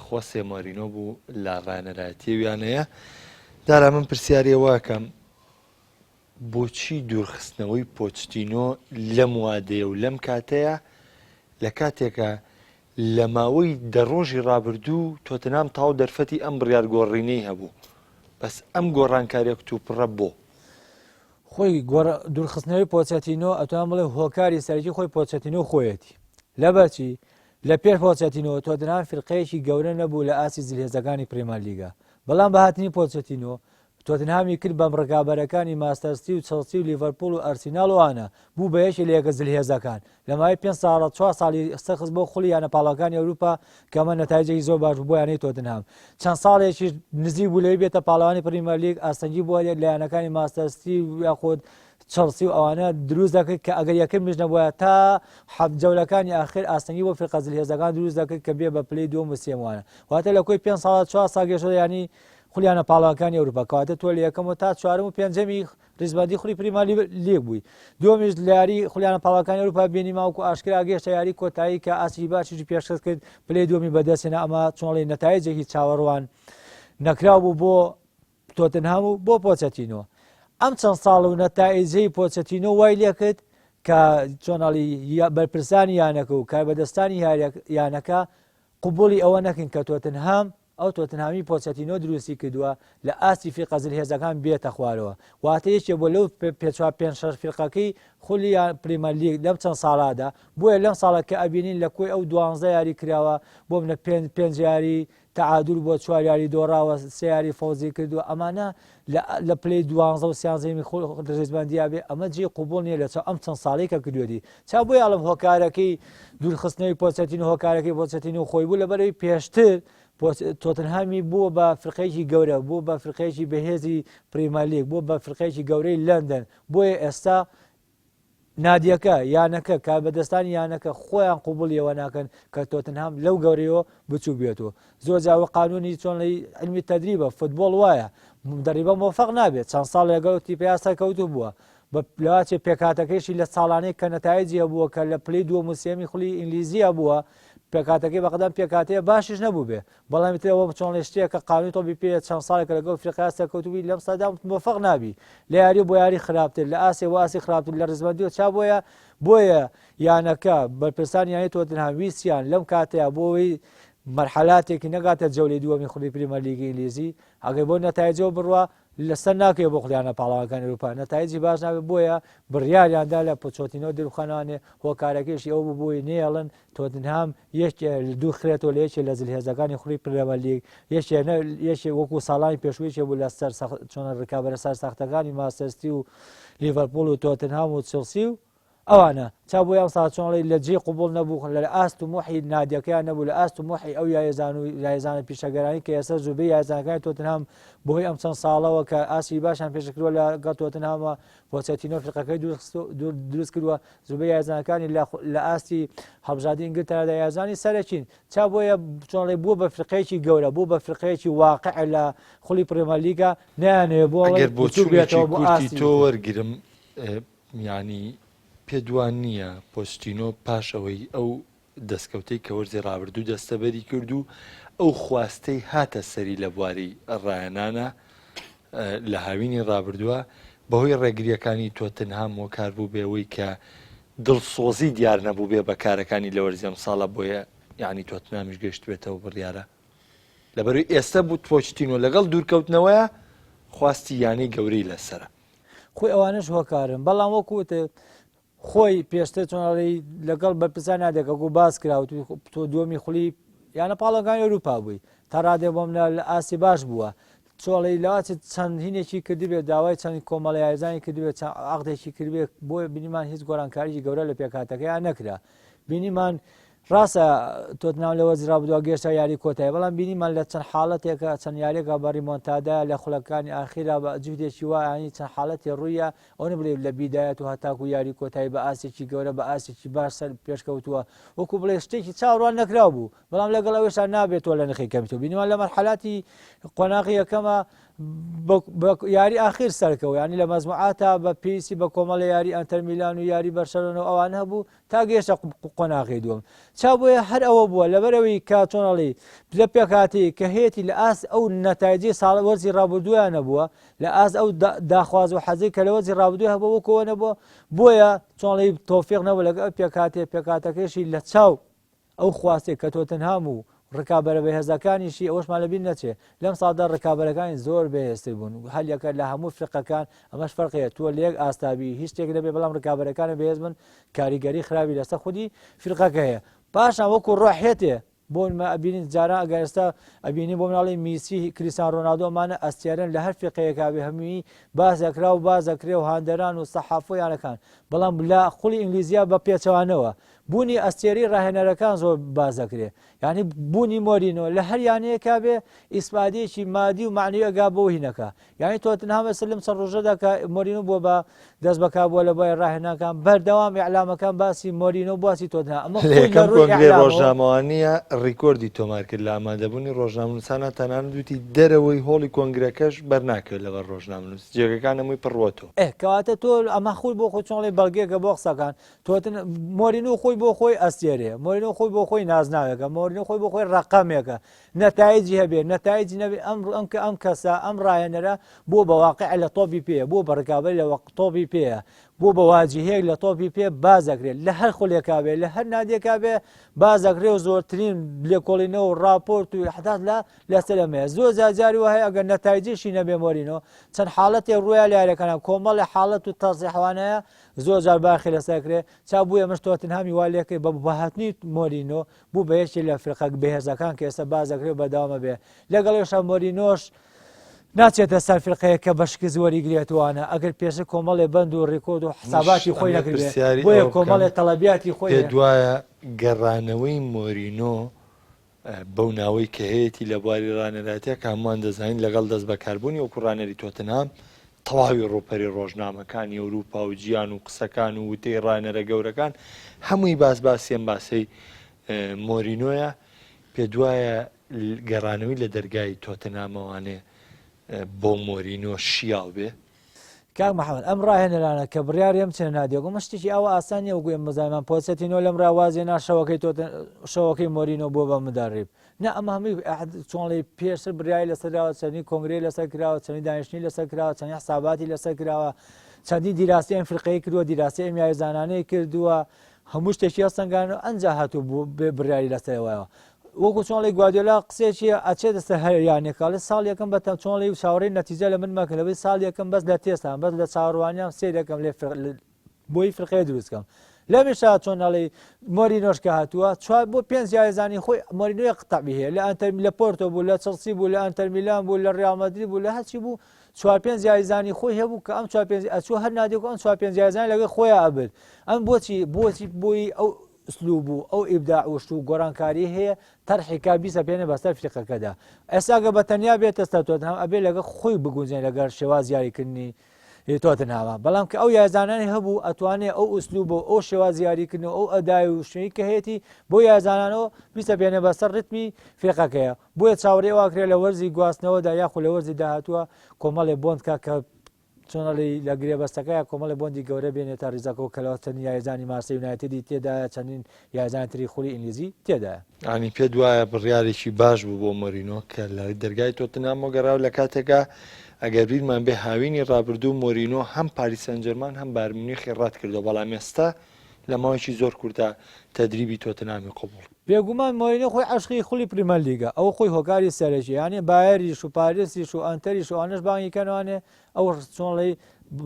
خۆسێ مۆرینۆ بوو لە ڕاهێنەرایەتی ئەو یانەیە. دارا من پرسیاری ئەوە ئەکەم بۆچی دوورخستنەوەی پۆچتینۆ لەم وادەیە و لەم کاتەیە لە کاتێکە لە ماوەی دە ڕۆژی ڕابردوو تۆتنهام تاو دەرفەتی ئەم بڕیار گۆڕینەی هەبوو بەس ئەم گۆڕانکاریە کتوپڕە بۆ؟ خۆی دوورخستنەوەی پۆچەتینۆ ئەتوان بڵێ هۆکاری سەرەکی خۆی پۆچەتینۆ خۆیەتی لەبەرچی لە پێش پۆچەتینۆ تۆتنهام فیرقەیەکی گەورە نەبوو لە ئاستی زلهێزەکانی پرێمەرلیگا بەڵام بە هاتنی پۆچەتینۆ تۆتنهامی کرد بەم ڕکابەرەکانی ماستەرستی و چڵسی و لیڤەرپوڵ و ئەرسیناڵ و ئەوانە بوو بە یەکێ لە یەکە زلهێزەکان لە ماوەی پێنج ساڵە چوار ساڵی سەرخست بۆ خولی یانە پاڵەوانەکانی ئەوروپا کە ئەمە نەتایجێکی زۆر باش بوو بۆ یانەی تۆتنهام چەند ساڵێکیش نزیک بوو لەوەی بێتە پاڵەوانی پریمەرلیگ ئاستەنگی بۆ لە یانەکانی ماستەرستی و یاخود چڵسی و ئەوانە دروست دەکرد کە ئەگەر یەکەمیش نەبووە تا حەفت جەولەکانی ئاخر ئاستەنگی بۆ فیرقە زلهێزەکان دروست دەکرد کە بێ بە پلەی دووەم و سێیەم وانە واتە لە کۆی پێنج ساڵە چوار ساڵ گەشتۆتە یانی خولی یانە پاڵەوانەکانی ئەوروپا کەواتە تۆ لە یەکەم و تا چوارەم و پێنجەمی ریزبەندی خولی پریمەر لیگ بووی دووەمیش لە یاری خولی یانە پاڵەوانەکانی ئەوروپا بینی ماوکو ئاشکرا گەشتە یاری کۆتایی کە ئاستی باشیشی پێشکەش کرد پلەی دووەمی بەدەستهێنا ئەمە چۆنڵی نەتایجێکی چاوەڕوان نەکراو بوو بۆ تۆتنهام و بۆ پۆچەتینۆ ئەم چەند ساڵ و نەتایجەی پۆچەتینۆ وای لێکرد کە چۆناڵی بەرپرسانی یانەکە و کاربەدەستانی یانەکە قوبولی ئەوە نەکەن کە تۆتنهام ئەو تۆتنهامی پۆچەتینۆ دروستی کردووە لە ئاستی فیرقە زلهێزەکان بێتە خوارەوە واتە یەکێ بووە لەو پێ چوار پێنج شەش فیرقەکەی خولی یان پریمەر لیگ لەم چەند ساڵادا بۆیە لەم ساڵە کە ئەبینین لە کۆی ئەو دوانزە یاری کراوە بۆ منە پێنج پێنج یاری تەعادول بووە چوار یاری دۆڕاوە سێ یاری فەوزی کردووە ئەمانە لە پلەی دوانزە و سیانزەیەمی ریزبەندیا بێ ئەمە جێی قوبوڵ نییە لە چاو ئەم چەند ساڵەی کە کردوێتی چا بۆیە ئەڵم هۆکارەکەی دوورخستنەوەی پۆچەتینۆ هۆکارەکەی پۆچەتینۆ خۆی بوو لەبەرەوەی پێشتر تۆتنهامی بووە بە فرقەیەکی گەورە بوو بە فرقەیەکی بەهێزی پریمەرلیگ بوو بە فرقەیەکی گەورەی لەندەن بۆیە ئێستا نادیەکە، یانەکە، کاربەدەستانی یانەکە خۆیان قوبوڵی ئەوە ناکەن کە تۆتنهام لەو گەورەیەوە بچوک بێت و زۆر جار وەک قانونی چۆن لە علمی تەدریبە فوتبۆڵ وایە مدەڕیبە مۆفەق نابێت چەند ساڵ لەگەڵ تیپەیا سەرکەوتوو بووە بە لەواچێ پێکهاتەکەیشی لە ساڵانەی کە نەتایجی هەبووە کە لە پلەی دووەم و سێیەمی خولی ئینگلیزیە بووە پێکهاتەکەی بەقەدەم پێکهاتەیە باشیش نەبوو بێ بەڵام ئیتر ئەوە چۆن شتێکە کە قانونی تۆپی پێ چەند ساڵێکە لەگەڵ ئەفریقیا سەرکەوتوو لەم سادا مۆفەق نابی لە یاری بۆ یاری خراپتر لە ئاسێ بۆ ئاسی خراپتر لە ڕیزبەندی و چا بۆیە بۆیە یانەکە بەرپرسانی یانەی تۆتنهام ویستیان لەم کاتەیە بۆ ئەوەی مەرحەلاتێکی نەگاتە جەولەی دووەمی خولی پریمەرلیگی ئینگلیزی ئەگەر بۆ نەتایجەوە بڕوا لەسەر ناکەوێت بۆ خولی یانە پاڵەوانەکانی ئەوروپا نەتایجی باش نابێت بۆیە بڕیاریاندا لە پۆچۆتینۆ دربخەنەوانێ هۆکارەکەیشی ئەوە بوو بۆی نەیەڵن تۆتنهام یەکێ دوورخرێتەوە لە یەکێ لە زلهێزەکانی خولی پرێمەرلیگ یەکێ یەکێ وەکو ساڵانی پێشوو یەکێ بوو لە سەر چۆنە ڕکابەرە سەرسەختەکانی ماستەرستی و لیڤەرپوڵ و تۆتنهام و چڵسی و ئەوانە چا بۆ ئەم ساڵ چۆنڵی لە جێی قوبڵ نەبوو لە ئاست و موحی نادیەکەیان نەبوو لە ئاست و موحی ئەو یاریزان و یاریزانە پیشەگەرانی کە ئێستا زۆربەی یاریزانەکانی تۆتنهام بەهۆی ئەم چەند ساڵەوە کە ئاستی باشیان پێشکردووە لە گەڵ تۆتنهامە پۆچەتینۆ فیرقەکەی دروست کردووە زۆربەی یاریزانەکانی لە ئاستی هەڵبژاردەی ئینگلتەرادا یاریزانی سەرەکین چا بۆیە چۆنڵی بووە بە فیرقەیەکی گەورە بوو بە فیرقەیەکی واقع لە خولی پرێمەرلیگا نایانەوێ بۆ ئەگەر ئەوەی بچووک بۆچوونێکی بێتەوە بۆ کورتی ئاستی تۆ وەرگرم یانی پێت وا نییە پۆچتینۆ پاش ئەوەی ئەو دەستکەوتەی کە وەرزی ڕابردوو دەستەبەری کرد و ئەو خواستەی هاتە سەری لە بواری ڕاهێنانە لە هاوینی ڕابردووە بەهۆی ڕێگریەکانی تۆتنهام هۆکار بوو بێەوەی کە دڵسۆزی دیار نەبوو بێ بە کارەکانی لە وەرزی ئەمساڵە بۆیە یعنی تۆتنامیش گەشتبێتەوە بڕیارە لەبەروی ئێستا بوو پۆچتینۆ لەگەڵ دوورکەوتنەوەیە خواستی یانەی گەورەی لەسرە. خۆی ئەوانەش هۆکارن بەڵام وەکو وتت خۆی پێشتر چۆن ئەڵێی لەگەڵ بەرپرسان نادێک وەکو باس کرا و تۆ دووەمی خولی یانە پاڵەکانی ئەوروپا بووی تا ڕادێ بۆ منە لە ئاستی باش بووە چۆڵی لەواچ چەند هینێکی کردبێت داوای چەند کۆمەڵە یاریزانی کردبێت چەند عقدێکی کردبێت بۆ بینیمان هیچ گۆڕانکاریی گەورە لە پێکهاتەکەیان نەکرا بینیمان ڕاستە تۆتنهام لە وەرزی ڕابردووە گەیشتە یاری کۆتایی، بەڵام بینیمان لە چەند حاڵەتێکا چەند یاریەکا بە ریمۆنتادا لە خولەکانی ئاخیرا بە جوهدێکی وا یانی چەند حاڵەتی ڕوویە ئەوە نەبڵێ لە بیدایەت و هەتاکو یاری کۆتایی بە ئاستێکی گەورە بە ئاستێکی باش سەر پێشکەوتووە وەکو بڵێ شتێکی چاوەڕوان نەکراو بوو بەڵام لەگەڵ ئەوەشا نابێت تۆ لە نرخی کەمی تۆ بینیمان لە مەرحەلاتی قۆناغی یەکەمە. یاری ئاخیر سەرکەوە ینی لە مەزموعاتا بە پێویستی بە کۆمەڵە یاری ئەنتەر میلان و یاری بەرشەلۆنە و ئەوان هەبوو تا گەیشتە قۆناغی دووەم چا بۆیە هەر ئەوە بووە لەبەرەوەی کە چۆنەڵی لە پێکاتی کە هەیەی لە ئاست ئەو نەتایجی ساڵ وەرزی ڕابردوویان نەبووە لە ئاست ئەو داخواز و حەزی کە لە وەرزی ڕابردوو هەبوو وەکەوە نەبووە بۆیە چۆنڵی تۆفیق نەبوو لەگەڵ ئەو پێکاتێ پێکاتەکەشی لە چاو ئەو خواستەی کە تۆتنهام و ڕکابەرە بەهێزەکانیشی ئەوەشمان لەبیر نەچێ لەم ساڵدا ڕکابەرەکانی زۆر بەهێزتر بوون هەریەکە لە هەموو فیرقەکان ئەمەش فەرقەیە تۆ لە یەک ئاستا بی هیچ شتێک نەبێ بەڵام ڕکابەرەکانت بەهێز بن کاریگەری خراپی لەسەر خودی فیرقەکە هەیە پاشان وەکو ڕۆحێتێ بۆ نمە ئەبینین جاران ئەگەر ئێستا ئەبینین بۆ مناڵی میسی کریستیان ڕۆناڵدۆ ئەمانە ئەستێرەن لە هەر فیرقەیەکا بێ هەمووی باس دەکرا و باس دەکرێ و هاندەران و سەحافە و یانەکان بەڵام لە خولی ئینگلیزیا بە پێچەوانەوە بوونی ئەستێرەی ڕاهێنەرەکان زۆر باس دەکرێ یانی بوونی مۆرینۆ لە هەر یانەیەکا بێ ئیسپادەیەکی مادی و معنوی ئەگا بۆ هینەکە یانی تۆتنهام ئێستا لەم چەند ڕۆژەدا کە مۆرینۆ بووە بە دەست بەکار بووە لە بواری ڕاهێنانکان بەردەوام ئیعلامەکان باسی مۆرینۆ باسی تۆتنهام ئەمە لە خۆی لە یەکەم ڕووی کۆنگرەی ئیعلامەوە ڕۆژنامەوانییە ڕیکۆردی تۆمار کرد لە ئامادەبوونی ڕۆژنامەنووسانا تەنانەت وتی دەرەوەی هۆڵی کۆنگرەکەش بەرناکەوێت لەبەر ڕۆژنامەنووس جێگەکان هەمووی پڕوەتەوە. ئێ کەواتە تۆ ئەمە خۆی بۆ خۆی چۆن ئەڵێی بەڵگەیەکە بۆ قسەکان تۆتن مۆرینۆ خۆی بۆ خۆی ئەستێرەیە مۆرینۆ خۆی بۆ خۆی نازناوێکە مۆرینۆ خۆی بۆ خۆی ڕقەمێکە نەتایجی هەبێ نەتایجی نەبێ ئەم ئەم کە ئەم کەسە ئەم ڕاهێنەرە بۆ بە واقع لە تۆپی پێ بۆ بە ڕکابەر لە وەق تۆپی پێیە بۆ بە واجهەیەک لە تۆپی پێ باز دەکرێت لە هەر خولێکا بێ لە هەر نادیەکا بێ باز دەکرێ و زۆرترین لێکۆڵینەوە و ڕاپۆرت و حدات لە لەسەر ئەمەیە زۆر جار جاری وا هەیە ئەگەر نەتایجیشی نەبێ مۆرینۆ چەند حاڵەتێک ڕوویا لە یاریەکانە کۆمەڵی حاڵەت و تەزیحوانەیە زۆر جار باخی لەسەر کرێ چا بوویە مش تۆتنهامی وا لێکرد بە بەهاتنی مۆرینۆ بوو بە یەکێ لە فرقە بەهێزەکان کە ئێستا باز دەکرێت بەردەوامە بێ لەگەڵ ئێشا مۆرینۆش ناچێتە سەر فرقەیە کە بە شکست وەریگرێتوانە ئەگەر پێشتر کۆمەڵێ بەند و ڕیکۆرد و حساباتی خۆی نەکردبێ بۆیە کۆمەڵێ تەڵەبیاتی خۆی پێت وایە گەڕانەوەی مۆرینۆ بەو ناوەی کە هەیەتی لە بواری ڕانەرایەتیا کە هەمووان دەزانین لەگەڵ دەستبەکاربوونی وەکو ڕانەری تۆتنهام تەواوی ڕووپەری ڕۆژنامەکانی ئەوروپا و جیان و قسەکان و وتەی ڕانەرە گەورەکان هەمووی باس باسی ئەم باسەی مۆرینۆیە پێدوایە گەڕانەوەی لە دەرگای تۆتنهامەوانێ بۆ مۆرینۆ شیاو بێ؟ کاک محمد ئەم ڕاهێنەرانە کە بڕیاری ئەم چنە نادیەکە ئەمە شتێکی ئاوا ئاسان نییە وەکو ئێمە بزانمان پۆچەتینۆ لەم ڕا وازێ نا شەوەکەی تۆ شەوەکەی مۆرینۆ بووە بە مدەڕیب نا ئەمە هەمووی چۆنڵی پێشتر بڕیاری لەسەر داوە چەندین کۆنگرەی لەسەر کراوە چەندین دانیشتنی لەسەر کراوە چەندین حساباتی لەسەر کراوە چەندین دیراسی ئەم فرقەی کردووە دیراسی ئەم یاریزانانەی کردووە هەموو شتێکی هەڵسەنگاندووە ئەنجا هاتوو بوو بڕیاری لەسەر وایەوە وەکو چۆنڵی گوادیۆلا قسەیەکی ئەچێتە سەر هەر یانێک ئەڵێ ساڵ یەکەم بە چۆنڵی و چاوەڕێی نەتیجە لە من مەکە لەبەی ساڵ یەکەم بەس لە تێستان بەس لە چاوەڕوانیان سێ دەکەم لێ بۆی فرقەیە دروست کەم لەمیشا چۆن ئەڵێ مۆرینۆش کە هاتووە چوار بۆ پێنج یاریزانی خۆی مۆرینۆی قەتعی هەیە لە ئەنتەر لە پۆرتۆ بوو لە چڵسی بوو لە ئەنتەر میلان بوو لە ریال مەدرید بوو لە هەرچی بوو چوار پێنج یاریزانی خۆی هەبوو کە ئەم چوار پێنج ئەچوو هەر نادێک و ئەم چوار پێنج یاریزانی لەگەڵ خۆیان ئەبرد ئەم بۆچی بۆچی بۆی ئەو ئسلوب و ئەو ئیبداع و شت و گۆڕانکاری هەیە تەرحی کا بیسەپێنێ بەسەر فیرقەکەدا ئێستا گەر بە تەنیا بێتە سەر تۆتنهام ئەبێ لەگەڵ خۆی بگونجێن لەگەڵ شێواز یاریکردنی تۆتنهاما بەڵام کە ئەو یارزانانی هەبوو ئەتوانێ ئەو ئوسلوب و ئەو شێواز یاریکردن و ئەو ئەدای و شوێنی کە هەیەی بۆ یارزانانەوە بیسەپێنێ بەسەر ڕتمی فیرقەکەیە بۆیە چاوەڕێ واکرێ لە وەرزی گواستنەوەدا یاخود لە وەرزی داهاتووە کۆمەڵێ بۆند کا کە چۆن ئەڵێی لە گرێبەستەکەیا کۆمەڵێ بۆندی گەورە بێنێتە ریزەکەوە کە لەوە چەندین یاریزانی مانچستەر یونایتدی تێدایە چەندین یاریزانی تری خولی ئینگلیزی تێدایە. یانی پێت وایە بڕیارێکی باش بوو بۆ مۆرینۆ کە لە دەرگای تۆتنهامەوە گەڕاوە لە کاتێکا ئەگەر بیرمان بێ هاوینی ڕابردوو مۆرینۆ هەم پاریس سانجێرمان هەم بایرن میونیخی ڕەت کردەوە بەڵام ئێستا لە ماوەیەکی زۆر کورتە تەدریبی تۆتنهامی قبوڵ بێگومان مۆرینۆ خۆی عەشقی خولی پریمەرلیگە، ئەوە خۆی هۆکاری سەرەکیە، یانێ بایەریش و پاریسیش و ئەنتەریش و ئەوانەش بانگی کەن وانێ ئەو چۆنڵی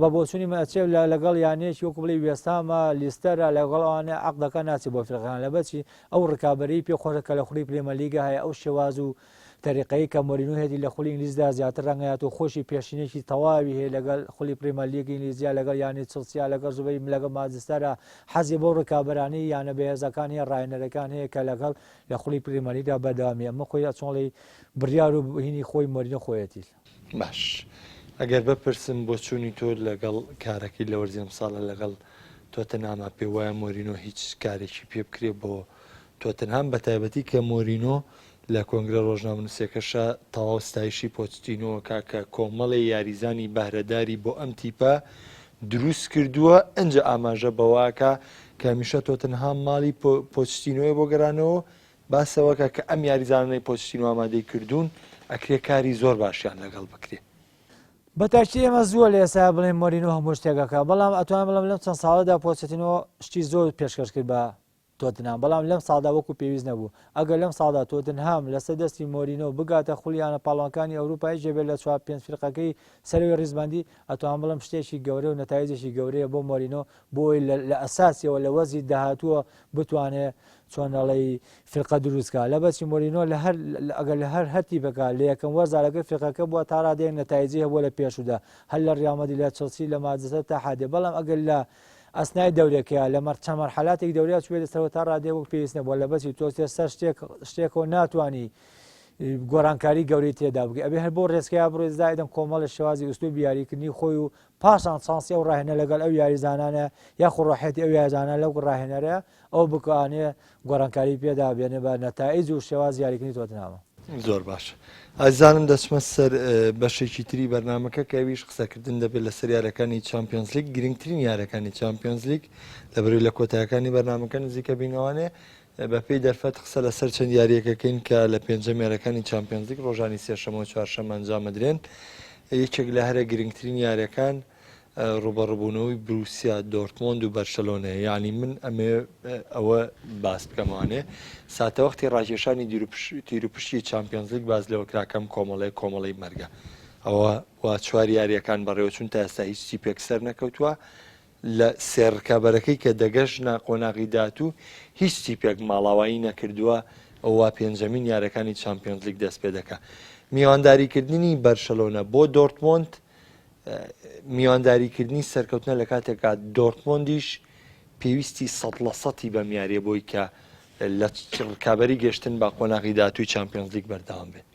بە بۆچوونی من ئەچێ لەگەڵ یانەیەکی وەکو بڵێی وێستهامە، لیستەرە، لەگەڵ ئەوانە عەقدەکە ناچێ بۆ فیرقەکان لەبەرچی ئەو ڕکابەریی پێ خۆشە کە لە خولی پرێمەرلیگا هەیە ئەو شێواز و تەریقەی کە مۆرینۆ هەیەتی لە خولی ئینگلیزدا زیاتر ڕەنگەیات و خۆشی پێشینێکی تەواوی هەیە لەگەڵ خولی پرێمەرلیگ ئینگلیزیا لەگەڵ یانەی چڵسیا لەگەڵ زوبەی لەگەڵ مانچستەرا حەزی بەو ڕکابەرانەی یانە بەهێزەکان هەیە ڕاهێنەرەکان هەیە کە لەگەڵ لە خولی پرێمەرلیگدا بەردەوامی ئەمە خۆی ئەچۆڵی بڕیار و هینی خۆی مۆرینۆ خۆیەتی. باش ئەگەر بپرسم بۆچوونی تۆ لەگەڵ کارەکەی لە وەرزی ئەمساڵە لەگەڵ تۆتنهاما پێ وایە مۆرینۆ هیچ کارێکی پێ بکرێ بۆ تۆتنهام بە تایبەتی کە مۆرینۆ لە کۆنگرە ڕۆژنامەنووسیەکەشا تەواو ستایشی پۆچتینۆ ئەکا کە کۆمەڵێ یاریزانی بەهرەداری بۆ ئەم تیپە دروست کردووە، ئنجا ئاماژە بەوە ئەکا کە هەمیشە تۆتنهام ماڵی پۆچتینۆیە بۆ گەرانەوە، باس لەوە ئەکا کە ئەم یاریزانانەی پۆچتینۆ ئامادەی کردوون ئەکرێ کاری زۆر باشیان لەگەڵ بکرێ. بە تاکید ئێمە زووە لە ئێستایا بڵێین مۆرینۆ هەموو شتێک ئەکا، بەڵام ئەتوانم بڵێم لەم چەند ساڵەدا پۆچتینۆ شتی زۆر پێشکەش کرد بە تۆتنهام، بەڵام لەم ساڵدا وەکو پێویست نەبوو. ئەگەر لەم ساڵدا تۆتنهام لەسەر دەستی مۆرینۆ بگاتە خولی یانە پاڵەوانکانی ئەوروپا یەکێ بێت لە چوار پێنج فیرقەکەی سەرەوەی ڕیزبەندی، ئەتوانم بڵێم شتێکی گەورە و نەتایجێکی گەورەیە بۆ مۆرینۆ بۆ ئەوەی لە ئەساسیەوە لە وەرزی داهاتووە بتوانێ چۆن ئەڵێی فیرقە دروست کا. لەبەرچی مۆرینۆ لە هەر ئەگەر لە هەر هەر تیپەکە لە یەکەم وەرزا لەگەڵ فیرقەکە بووە تا ڕادەیەک نەتایجی هەبووە لە پێشوودا هەر لە ڕیاڵ مەدرید لە چڵسی لە مانچستەر تا حادێ بەڵام ئەگەر لە ئەسنای دەورەکەیا لە مەر چەند مەرحەلاتێک دەورەیا چووێتە سەرەوە تا ڕادەیەک وەک پێویست نەبووە لەبەرچی تۆ تێ سەر شتێک شتێکەوە ناتوانی گۆڕانکاری گەورەی تێدا بکەی ئەبێ هەر بۆ ڕێچکەیا بڕۆی زائیدەن کۆمەڵە شێوازی ئوسلوبی یاریکردنی خۆی و پاشان چانسی ئەو ڕاهێنە لەگەڵ ئەو یاریزانانە یاخو ڕۆحیەتی ئەو یاریزانە لەو ڕاهێنەرە ئەو بکانێ گۆڕانکاری پێدا بێنێ بە نەتائیج و شێوازی یاریکردنی تۆتنهامە. زۆر باش ئازیزانم دەچمە سەر بەشێکی تری بەرنامەکە کە ئەویش قسەکردن دەبێت لەسەر یارەکانی چامپیۆنزلیگ گرنگترین یارەکانی چامپیۆنزلیگ لەبەرەوەی لە کۆتایەکانی بەرنامەکە نزیکە بینەوانێ بەپێی دەرفەت قسە لەسەر چەند یاریەکەکەین کە لە پێنجەم یارەکانی چامپیۆنزلیگ ڕۆژانی سێشەمە و چوارشەمە ئەنجامەدرێن یەکێک لە هەرە گرنگترین یارەکان ڕووبەڕووبوونەوەی بروسیا دۆرتمۆند و بەرشەلۆنەیە، یانی من ئەمەوێ ئەوە باس بکەم ئەوانێ ساتەوەختی ڕاکێشانی تیروپشکی چامپیۆنزلیگ باس لەوە کرا کەم کۆمەڵەیە کۆمەڵەی مەرگە ئەوە وا چوار یاریەکان بەڕێوەچوون تا ئێستا هیچ تیپێک سەر نەکەوتووە لە سێ ڕکابەرەکەی کە دەگەشتنە قۆناغی داهاتوو هیچ تیپێک ماڵاوایی نەکردووە ئەوە پێنجەمین یارەکانی چامپیۆنزلیگ دەست پێ دەکا میوانداریکردنی بەرشەلۆنە بۆ دۆرتمۆند میوانداریکردنی سەرکەوتنە لە کاتێکا دۆرتمۆندیش پێویستی سەد لە سەتی بەم یاریە بۆی کە لە ڕکابەری گەشتن بە قۆناغی داهاتووی چامپیۆنزلیگ بەردەوام بێت.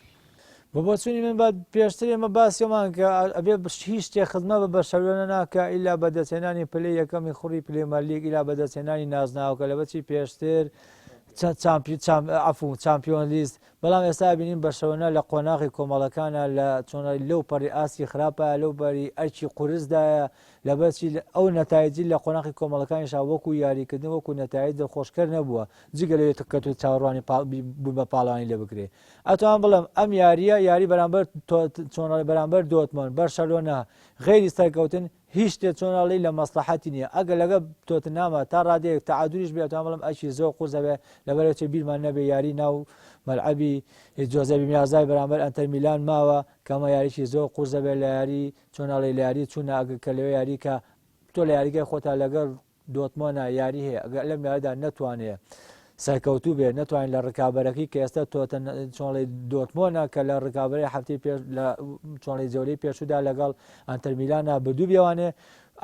بە بۆچوونی من بە پێشتر ئێمە باسیمان کە ئەبێ هیچ شتێک خزمە بە بەرشەلۆنە ناکە ئیلا بەدەستهێنانی پلەی یەکەمی خوڕی پرێمەرلیگ ئیلا بەدەستهێنانی نازناوەکە لەبەرچی پێشتر عەفو چامپیۆن لیست بەڵام ئێستا ئەبینین بەرشەلۆنە لە قۆناغی کۆمەڵەکانە لە چۆنە لەو پەڕی ئاستی خراپە لەو بەری ئەرکی قورسدایە لەبەرچی ئەو نەتایجی لە قۆناغی کۆمەڵەکانیشا وەکو یاریکردن وەکو نەتایج دڵخۆشکەر نەبووە جگە لەوەی کە تۆ چاوەڕوانی بوون بە پاڵەوانی لێ بکرێ ئەتوان بڵێم ئەم یاریە یاری بەرامبەر چۆنە بەرامبەر دۆتمۆن بەرشەلۆنە غەیری سەرکەوتن هیچ شتێ چۆن ئەڵێی لە مەسڵەحەتی نیە ئەگەر لەگەڵ تۆتنهاما تا ڕادەیەک تەعادولیش بێ ئەتوانم بڵێم ئەرکی زۆر قورس ئەبێ لەبەرئەوەی بیرمان نەبێ یاری ناو مەلعەبی جۆزێبی میازای بەرامبەر ئەنتەر میلان ماوە کە ئەمە یاریی زۆر قورس دەبێت لە یاری چۆن ئەڵێی لە یاری چوونە ئەگەر کە لەوێ یاری کە تۆ لە یاریگای خۆتا لەگەڵ دۆرتمۆنە یاری هەیە ئەگەر لەم یاریدا نەتوانێ سەرکەوتوو بێت نەتوانین لە ڕکابەرەکەی کە ئێستا تۆتن چۆڵی دۆرتمۆنە کە لە ڕکابەری هەفتەی پێش لە چۆڵی جەولەی پێشودا لەگەڵ ئەنتەرمیلانا بردوو بێوانێ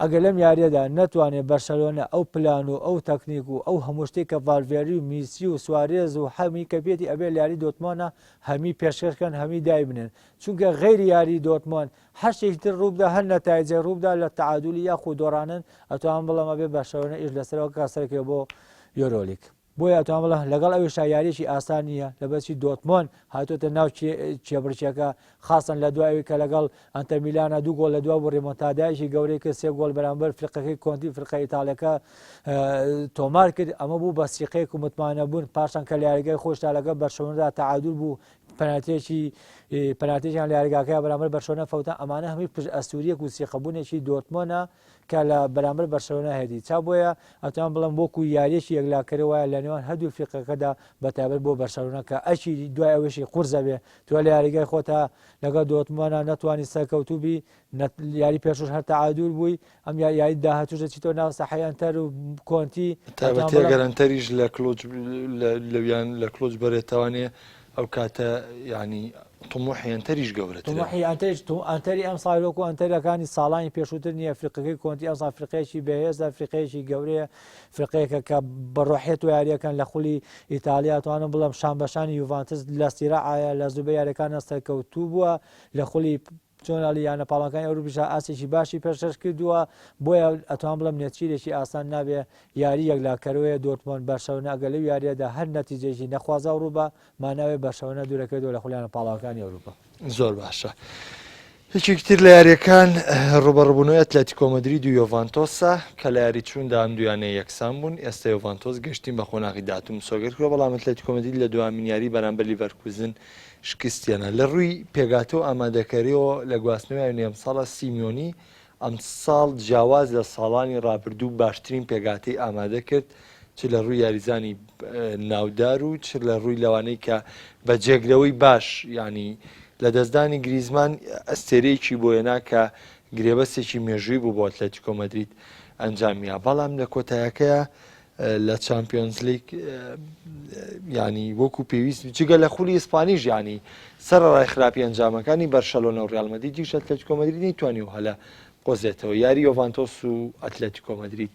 ئەگەر لەم یاریەدا نەتوانێت بەرشەلۆنە ئەو پلان و ئەو تەکنیک و ئەو هەموو شتێک کە ڤالڤێری و میسی و سوارێز و هەمی کە پێتی ئەبێ لە یاری دۆرتمۆنە هەمی پێشکەشکەن هەمی دایبنێن چونکە غەیری یاری دۆرتمۆن هەر شتێکی تر ڕووبدا هەر نەتایجێک ڕووبدا لە تەعادولی یاخود دۆڕانن ئەتوانم بڵێم ئەبێ بەرشەلۆنە ئیش لەسەرەوە بکات سەرکەوێ بۆ یۆرۆلیگ بۆیە ئەتوانم بڵێم لەگەڵ ئەویشا یاریەکی ئاسان نییە لەبەرچی دۆرتمۆند هاتۆتە ناو کێبڕکێکە خاصەن لە دوای ئەوی کە لەگەڵ ئەنتەر میلانا دوو گۆڵ لە دوا بوو ڕیمۆنتادایەکی گەورەی کرد سێ گۆڵ بەرامبەر فیرقەکەی کۆنتی فیرقە ئیتاڵیەکە تۆمار کرد ئەمە بوو بە سیقەیەک و متمانە بوون پاشان کە لە یاریگای خۆشدا لەگەڵ بەرشەلۆنەدا تەعادول بوو پەناتیەکی پەناتیەکیان لە یاریگاکەی بەرامبەر بەرشەلۆنە فەوتا ئەمانە هەمووی پشت ئەستوریەک و سیقەبوونێکی دۆرتمۆنە کە لە بەرامبەر بەرشەلۆنە هەیەتی چا بۆیە ئەتوان بڵێم وەکو یاریەکی یەکلاکەرە وایە لە نێوان هەردوو فیرقەکەدا بە تایبەت بۆ بەرشەلۆنە کە ئەرکی دوای ئەوەشی قورسە بێ تۆ لە یاریگای خۆتا لەگەڵ دۆرتمۆنە نەتوانی سەرکەوتوو بی یاری پێشوش هەر تەعادول بووی ئەم یاری داهاتوش دەچیتەوە ناو سەحەی ئەنتەر و کۆنتی تایبەتی ئەگەر ئەنتەریش لە کلۆج لەویان لە کلۆج بەرێتوانێ ئەو کاتە ینی طموحی ئەنتەریش گەورەترە. طموحی ئەنتەریش ئەنتەری ئەم ساڵ وەکو ئەنتەرەکانی ساڵانی پێشووتر نییە فیرقەکەی کۆنتی ئەم ساڵ فیرقەیەکی بەهێزە فیرقەیەکی گەورەیە فیرقەیەکە کە بە ڕۆحیەت و یاریەکان لە خولی ئیتالیا توانم بڵێم شان بەشانی یوڤانتس لە سیرا ئایا لە زوبە یاریەکانە سەرکەوتوو بووە لە خولی. چۆن ئەڵی یانە پاڵەوانەکانی ئەوروپیشا ئاستێکی باشی پێشکەش کردووە بۆیە ئەتوان بڵێم نێچیرێکی ئاسان نابێ یاری یەکلاکەرەوەیە دۆرتمۆند بەرشەلۆنە ئەگەر لەو یاریەدا هەر نەتیجەیەکی نەخوازاو ڕووبا ماناوێ بەرشەلۆنە دوورەکەوێتەوە لە خولیانە پاڵەوانەکانی ئەوروپا. زۆر باشە یەکێکی تر لە یاریەکان ڕوبەڕبوونەوەی ئەتلەتیکۆ مەدرید و یۆڤانتۆسە کە لە یاری چووندا ئەم دویانەیە یەکسان بوون ئێستا یۆڤانتۆس گەشتین بە قۆناغی داهاتوو مسۆگەر کردووە بەڵام ئەتلەتیکۆ مەدرید لە دوامین یاری بەرامبەر لیڤەرکوزن شکستیانە لە ڕووی پێگاتە و ئامادەکەریەوە لە گواستنەوەی ئەم ئەمساڵە سیمیۆنی ئەمساڵ جیاواز لە ساڵانی ڕابردوو باشترین پێگاتەی ئامادە کرد چ لە ڕووی یاریزانی ناودار و چ لە ڕووی لەوانەی کە بە جێگرەوەی باش ینی لە دەستدانی گریزمان ئەستێرەیەکی بۆیەنا کە گرێبەستێکی مێژووی بوو بۆ ئەتلەتیکۆ مەدرید ئەنجامیا بەڵام لە کۆتایەکەیە لە چامپیۆنزلیگ ینی وەکو پێویست جگە لە خولی ئیسپانیش ینی سەرەڕای خراپی ئەنجامەکانی بەرشەلۆنە و ریال مەدریدیش ئەتلەتیکۆ مەدرید نەیتوانی و هەلە قۆزێتەوە یاری یۆڤانتۆس و ئەتلەتیکۆ مەدرید.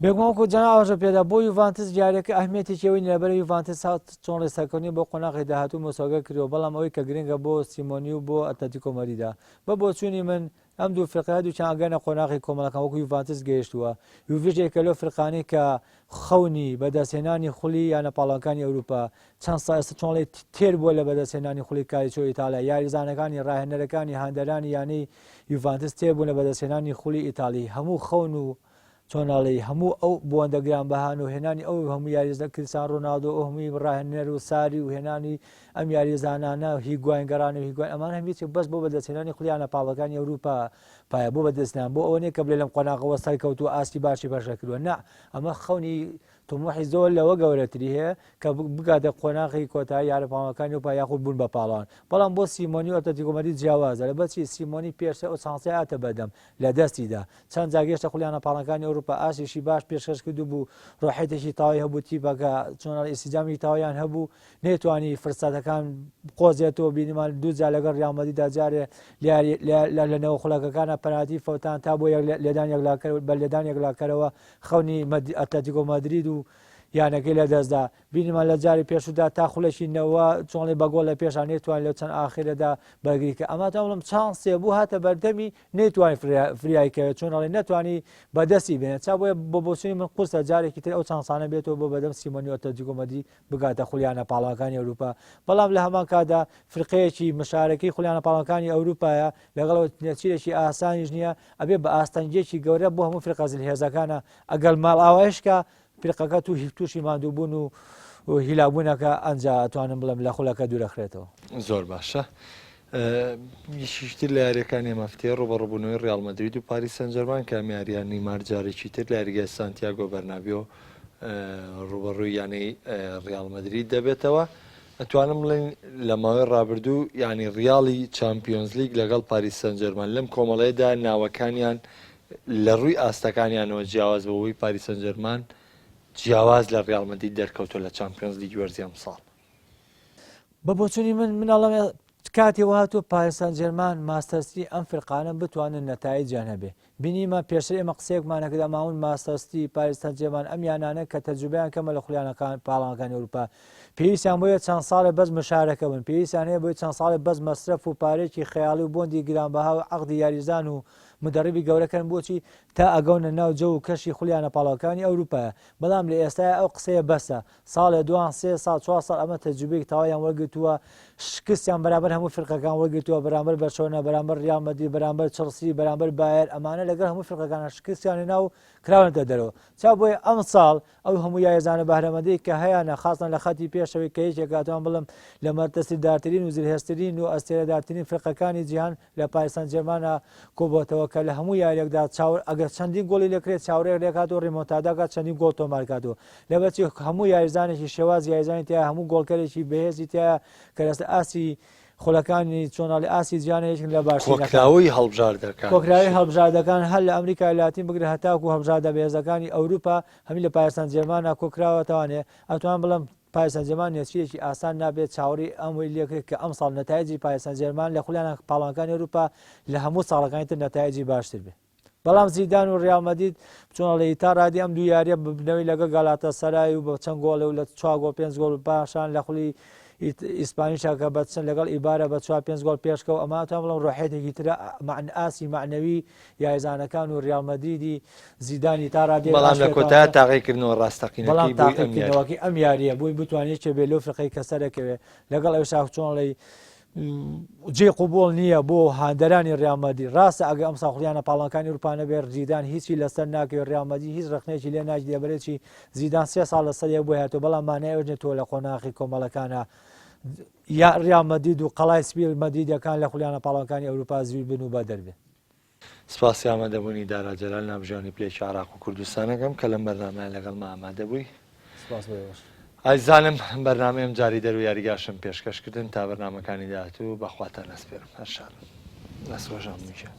بێگومان وەکو جەناب ئاماژە پێدا بۆ یوڤانتس یاریەکە ئەهمیەتێکی ئەوەی نیە لەبەر یوڤانتس هات چۆن ڕێ سەرکەوتنی بۆ قۆناغی داهاتوو مسۆگەر کردووە بەڵام ئەوەی کە گرنگە بۆ سیمۆنی و بۆ ئەتلەتیکۆ مەدریدە بە بۆچوونی من ئەم دوو فرقە هەردووکیان ئەگەنە قۆناغی کۆمەڵەکان وەکو یوڤانتس گەیشتووە یوڤیش یەکێکە لەو فرقانەی کە خەونی بەدەستهێنانی خولی یانە پاڵەوانەکانی ئەوروپا چەند ساڵ ئێستا چۆن تێر بووە لە بەدەستهێنانی خولی کالیچۆ ئیتالیا یاریزانەکانی ڕاهێنەرەکانی هاندەرانی یانەی یوڤانتس تێر بوون لە بەدەستهێنانی خولی ئیتالی هەموو خەون و چۆن ئەڵێی هەموو ئەو بۆندە گرانبەهان و هێنانی ئەو هەموو یاریزە کریستیان ڕۆناڵدۆ ئەو هەمووی ڕاهێنەر و ساری و هێنانی ئەم یاریزانانە هیگواین گەڕان و هیگواین ئەمان هەمیچ بەس بۆ بەدەستهێنانی خولیانە پاڵەکانی ئەوروپا پایە بۆ بەدەستنان بۆ ئەوە نییە کە بڵێ لەم قۆناغەوە سەرکەوت و ئاستی باشی بەشە کردووە نا ئەمە خەونی تموحی زۆر لەوە گەورەتری هەیە کە بگاتە قۆناغی کۆتایی یارە پاڵەکانی ئەوروپا یاخود بوون بە پاڵەوان بەڵام بۆ سیمۆنی و ئەتلەتیکۆ مەدرید جیاوازە لەبەرچی سیمۆنی پێشتر ئەو چانسەی هاتە بەردەم لە دەستی دا. چەند جار گەیشتە خولیانە پاڵەکانی ئەوروپا، ئاستێکی باش پێشکەش کردبوو، ڕۆحیەتێکی تەواوی هەبوو، تیپەکە چۆن ئەڵێ ئینسجامێکی تەواویان هەبوو، نەیتوانی فرسەتەکان بقۆزێتەوە، بینیمان دوو جار لەگەڵ ریال مەدریدا جارێ لە نەوە خولەکەکانە پەنالتی فەوتان تا بۆ لێدان یەکلاکەر بە لێدان یەکلاکەرەوە خەونی ئەتلەتیکۆ مەدرید و یانەکەی لەدەستدا. بینیمان لە جاری پێشوودا تا خولەکی نەوە چۆنڵی بە گۆڵ لە پێشان نەیتوانی لەو چەند ئاخیرەدا بەرگری کە ئەمە تا بڵێم چانسێ بوو هاتە بەردەمی نەیتوانی فریای کەوێت چۆن ئەڵێ نەتوانی بەدەستی بێنێت چا بۆیە بۆ بۆچوونی من قورسە جارێکی تر ئەو چانسانە بێتەوە بۆ بەدەم سیمۆنی ئەتلەتیکۆ مەدرید بگاتە خولیانە پاڵەوانەکانی ئەوروپا بەڵام لە هەمان کاتدا فرقەیەکی مشارەکەی خولیانە پاڵەوانەکانی ئەوروپایە لەگەڵ نێچیرێکی ئاسانیش نییە ئەبێ بە ئاستەنگێکی گەورە بۆ هەموو فرقە زلهێزەکانە ئەگەر ماڵئاوایشکە فرقەکە تووشی ماندووبوون و هیلاکبوونەکە ئەنجا ئەتوانم بڵێم لە خولەکە دوورەخرێتەوە. زۆر باشە یەکێکی تر لە یاریەکانی ئەم هەفتەیە ڕوبەڕوبوونەوەی ڕیاڵ مەدرید و پاریس سانجێرمان کە ئەم یاریە نیمار جارێکی تر لە یاریگای سانتیاگۆ بەرنابیۆ ڕوبەڕووی یانەی ڕیاڵ مەدرید دەبێتەوە ئەتوانم بڵێن لە ماوەی ڕابردوو ینی ڕیاڵی چامپیۆنزلیگ لەگەڵ پاریس سانجێرمان لەم کۆمەڵەیەدا ناوەکانیان لە ڕووی ئاستەکانیانەوە جیاواز بەوەی پاریس سانجێرمان جیاواز لە ڕیاڵ مەدرید دەرکەوتووە لە چامپیۆنز لیگی وەرزی ئەمساڵ. بە بۆچوونی من من ئەڵێم کاتی وە هاتووە پاریس سان جێرمان ماستەرستی ئەم فرقانە بتوانن نەتایجیان هەبێ بینیمان پێشتر ئێمە قسەیەکمان نەکرد ئەماون ماستەرستی پاریس سان جێرمان ئەم یانانە کە تەجروبەیان کەمە لە خولیانەکان پاڵەوانەکانی ئەوروپا پێویستیان بۆیە چەند ساڵێ بەس مشارەکە بن پێویستیان هەیە بۆی چەند ساڵێ بەس مەسرەف و پارێکی خەیاڵی و بۆندی گرانبەها و عەقدی یاریزان و مدەڕیبی گەورەکەن بۆچی تا ئەگەونە ناو جەو و کەشی خولیانە پاڵەوەکانی ئەوروپایە بەڵام لە ئێستایا ئەو قسەیە بەسە ساڵێ دوان سێ ساڵ چوار ساڵ ئەمە تەجروبەیەک تەواویان وەرگرتووە شکستیان بەرامبەر هەموو فرقەکان وەرگرتووە بەرامبەر بەرشەلۆنە بەرامبەر ریال مەدرید بەرامبەر چڵسی بەرامبەر بایەر ئەمانە لەگەڵ هەموو فرقەکان شکستیان هێنا و کراونەتە دەرەوە چا بۆیە ئەمساڵ ئەو هەموو یاریزانە بەهرەمەندەی کە هەیانە خاستان لە خەتی پێشەوەی کە یەکێک ئەتوان بڵێم لە مەترسیدارترین و زلهێزترین و ئەستێرەدارترین فرقەکانی جیهان لە پاریس سان جێرمانە کۆبۆتەوە کە لە هەموو یاریەکدا چاوە ئەگەر چەندین گۆڵی لێکرێت چاوەڕێ لێکات و ڕیمۆنتادا کات چەندین گۆڵ تۆمار کات و لەبەرچی هەموو یاریزانێکی شێوازی یاریزانی تیا هەموو گۆڵکەرێکی بەهێزی تیا کە لەسەر ئاستی خولەکانی چۆناڵی ئاستی جیهانە یەکێک لە باشترینەکان. کۆکراوەی هەڵبژاردەکان. کۆکراوەی هەڵبژاردەکان هەر لە ئەمریکای لاتین بگرە هەتاکو هەڵبژاردە بەهێزەکانی ئەوروپا هەمی لە پاریس سان جێرمانە کۆکراوەتەوانێ ئەتوانم بڵێم پاریس سان جێرمان نێچیرێکی ئاسان نابێت، چاوەڕێی ئەمەی لێکرێت کە ئەمساڵ نەتایجی پاریس سان جێرمان لە خولیانە پاڵەوانەکانی ئەوروپا لە هەموو ساڵەکانی تر نەتایجی باشتر بێت. بەڵام زیدان و ریال مەدرید چۆن ئەڵێی تا رادی ئەم دوو یاریە ببنەوەی لەگەڵ گالاتاسەرای و بە چەند گۆڵێ و لە چوار گۆڵ پێنج گۆڵ پاشان لە خولی ئیسپانیشا کە بە چەند لەگەڵ ئیبارە بە چوار پێنج گۆڵ پێشکەوت ئەمە ئەتوانم بڵێم ڕۆحیەتێکی ترە مەعن ئاستی مەعنەوی یاریزانەکان و ریال مەدریدی زیدانی تا ڕادەیەک بەڵام لە ئاشکرا کۆتایە کەواتە تاقیکردنەوە بەڵام ڕاستەقینەکەی بووی ئەم یارییە. تاقیکردنەوەکەی ئەم یارییە بووی بتوانێت یەکێ بێ لەو فرقەی کە سەرەکەوێ لەگەڵ ئەوشا چۆن ڵێی جێی قبوڵ نییە بۆ هاندەرانی ریال مەدرید ڕاستە ئەگەر ئەمساڵ خولیانە پاڵەوانکانی ئەوروپا نەبێت زیدان هیچی لەسەر ناکەوێت ریال مەدرید هیچ ڕەخنەیەکی لێ ناگیرێت بەرێکی زیدان سێ ساڵ لەسەر یەک بۆی هاتووە بەڵام مانای ئەوەش نیە تۆ لە قۆناغی کۆمەڵەکانە یا ریال مەدرید و قەڵای سپی مەدریدەکان لە خولیانە پاڵەوانکانی ئەوروپا زویر بن و بەدەر بێن. سپاسی ئامادەبوونی دارا جەلال ناوبژیوانی پلەیەکی عێراق و کوردستان ئەکەم کە لەم بەرنامەیە لەگەڵما ئامادە بووی. سپاس بۆ ئێوەش. ئازیزانم بەرنامەی ئەمجارەی دەرو یاریگاشم پێشکەش کردن تا بەرنامەکانی داهاتوو بە خواتان ئەسپێرم هەر شاد بن. دەست خۆش هەمووکیان.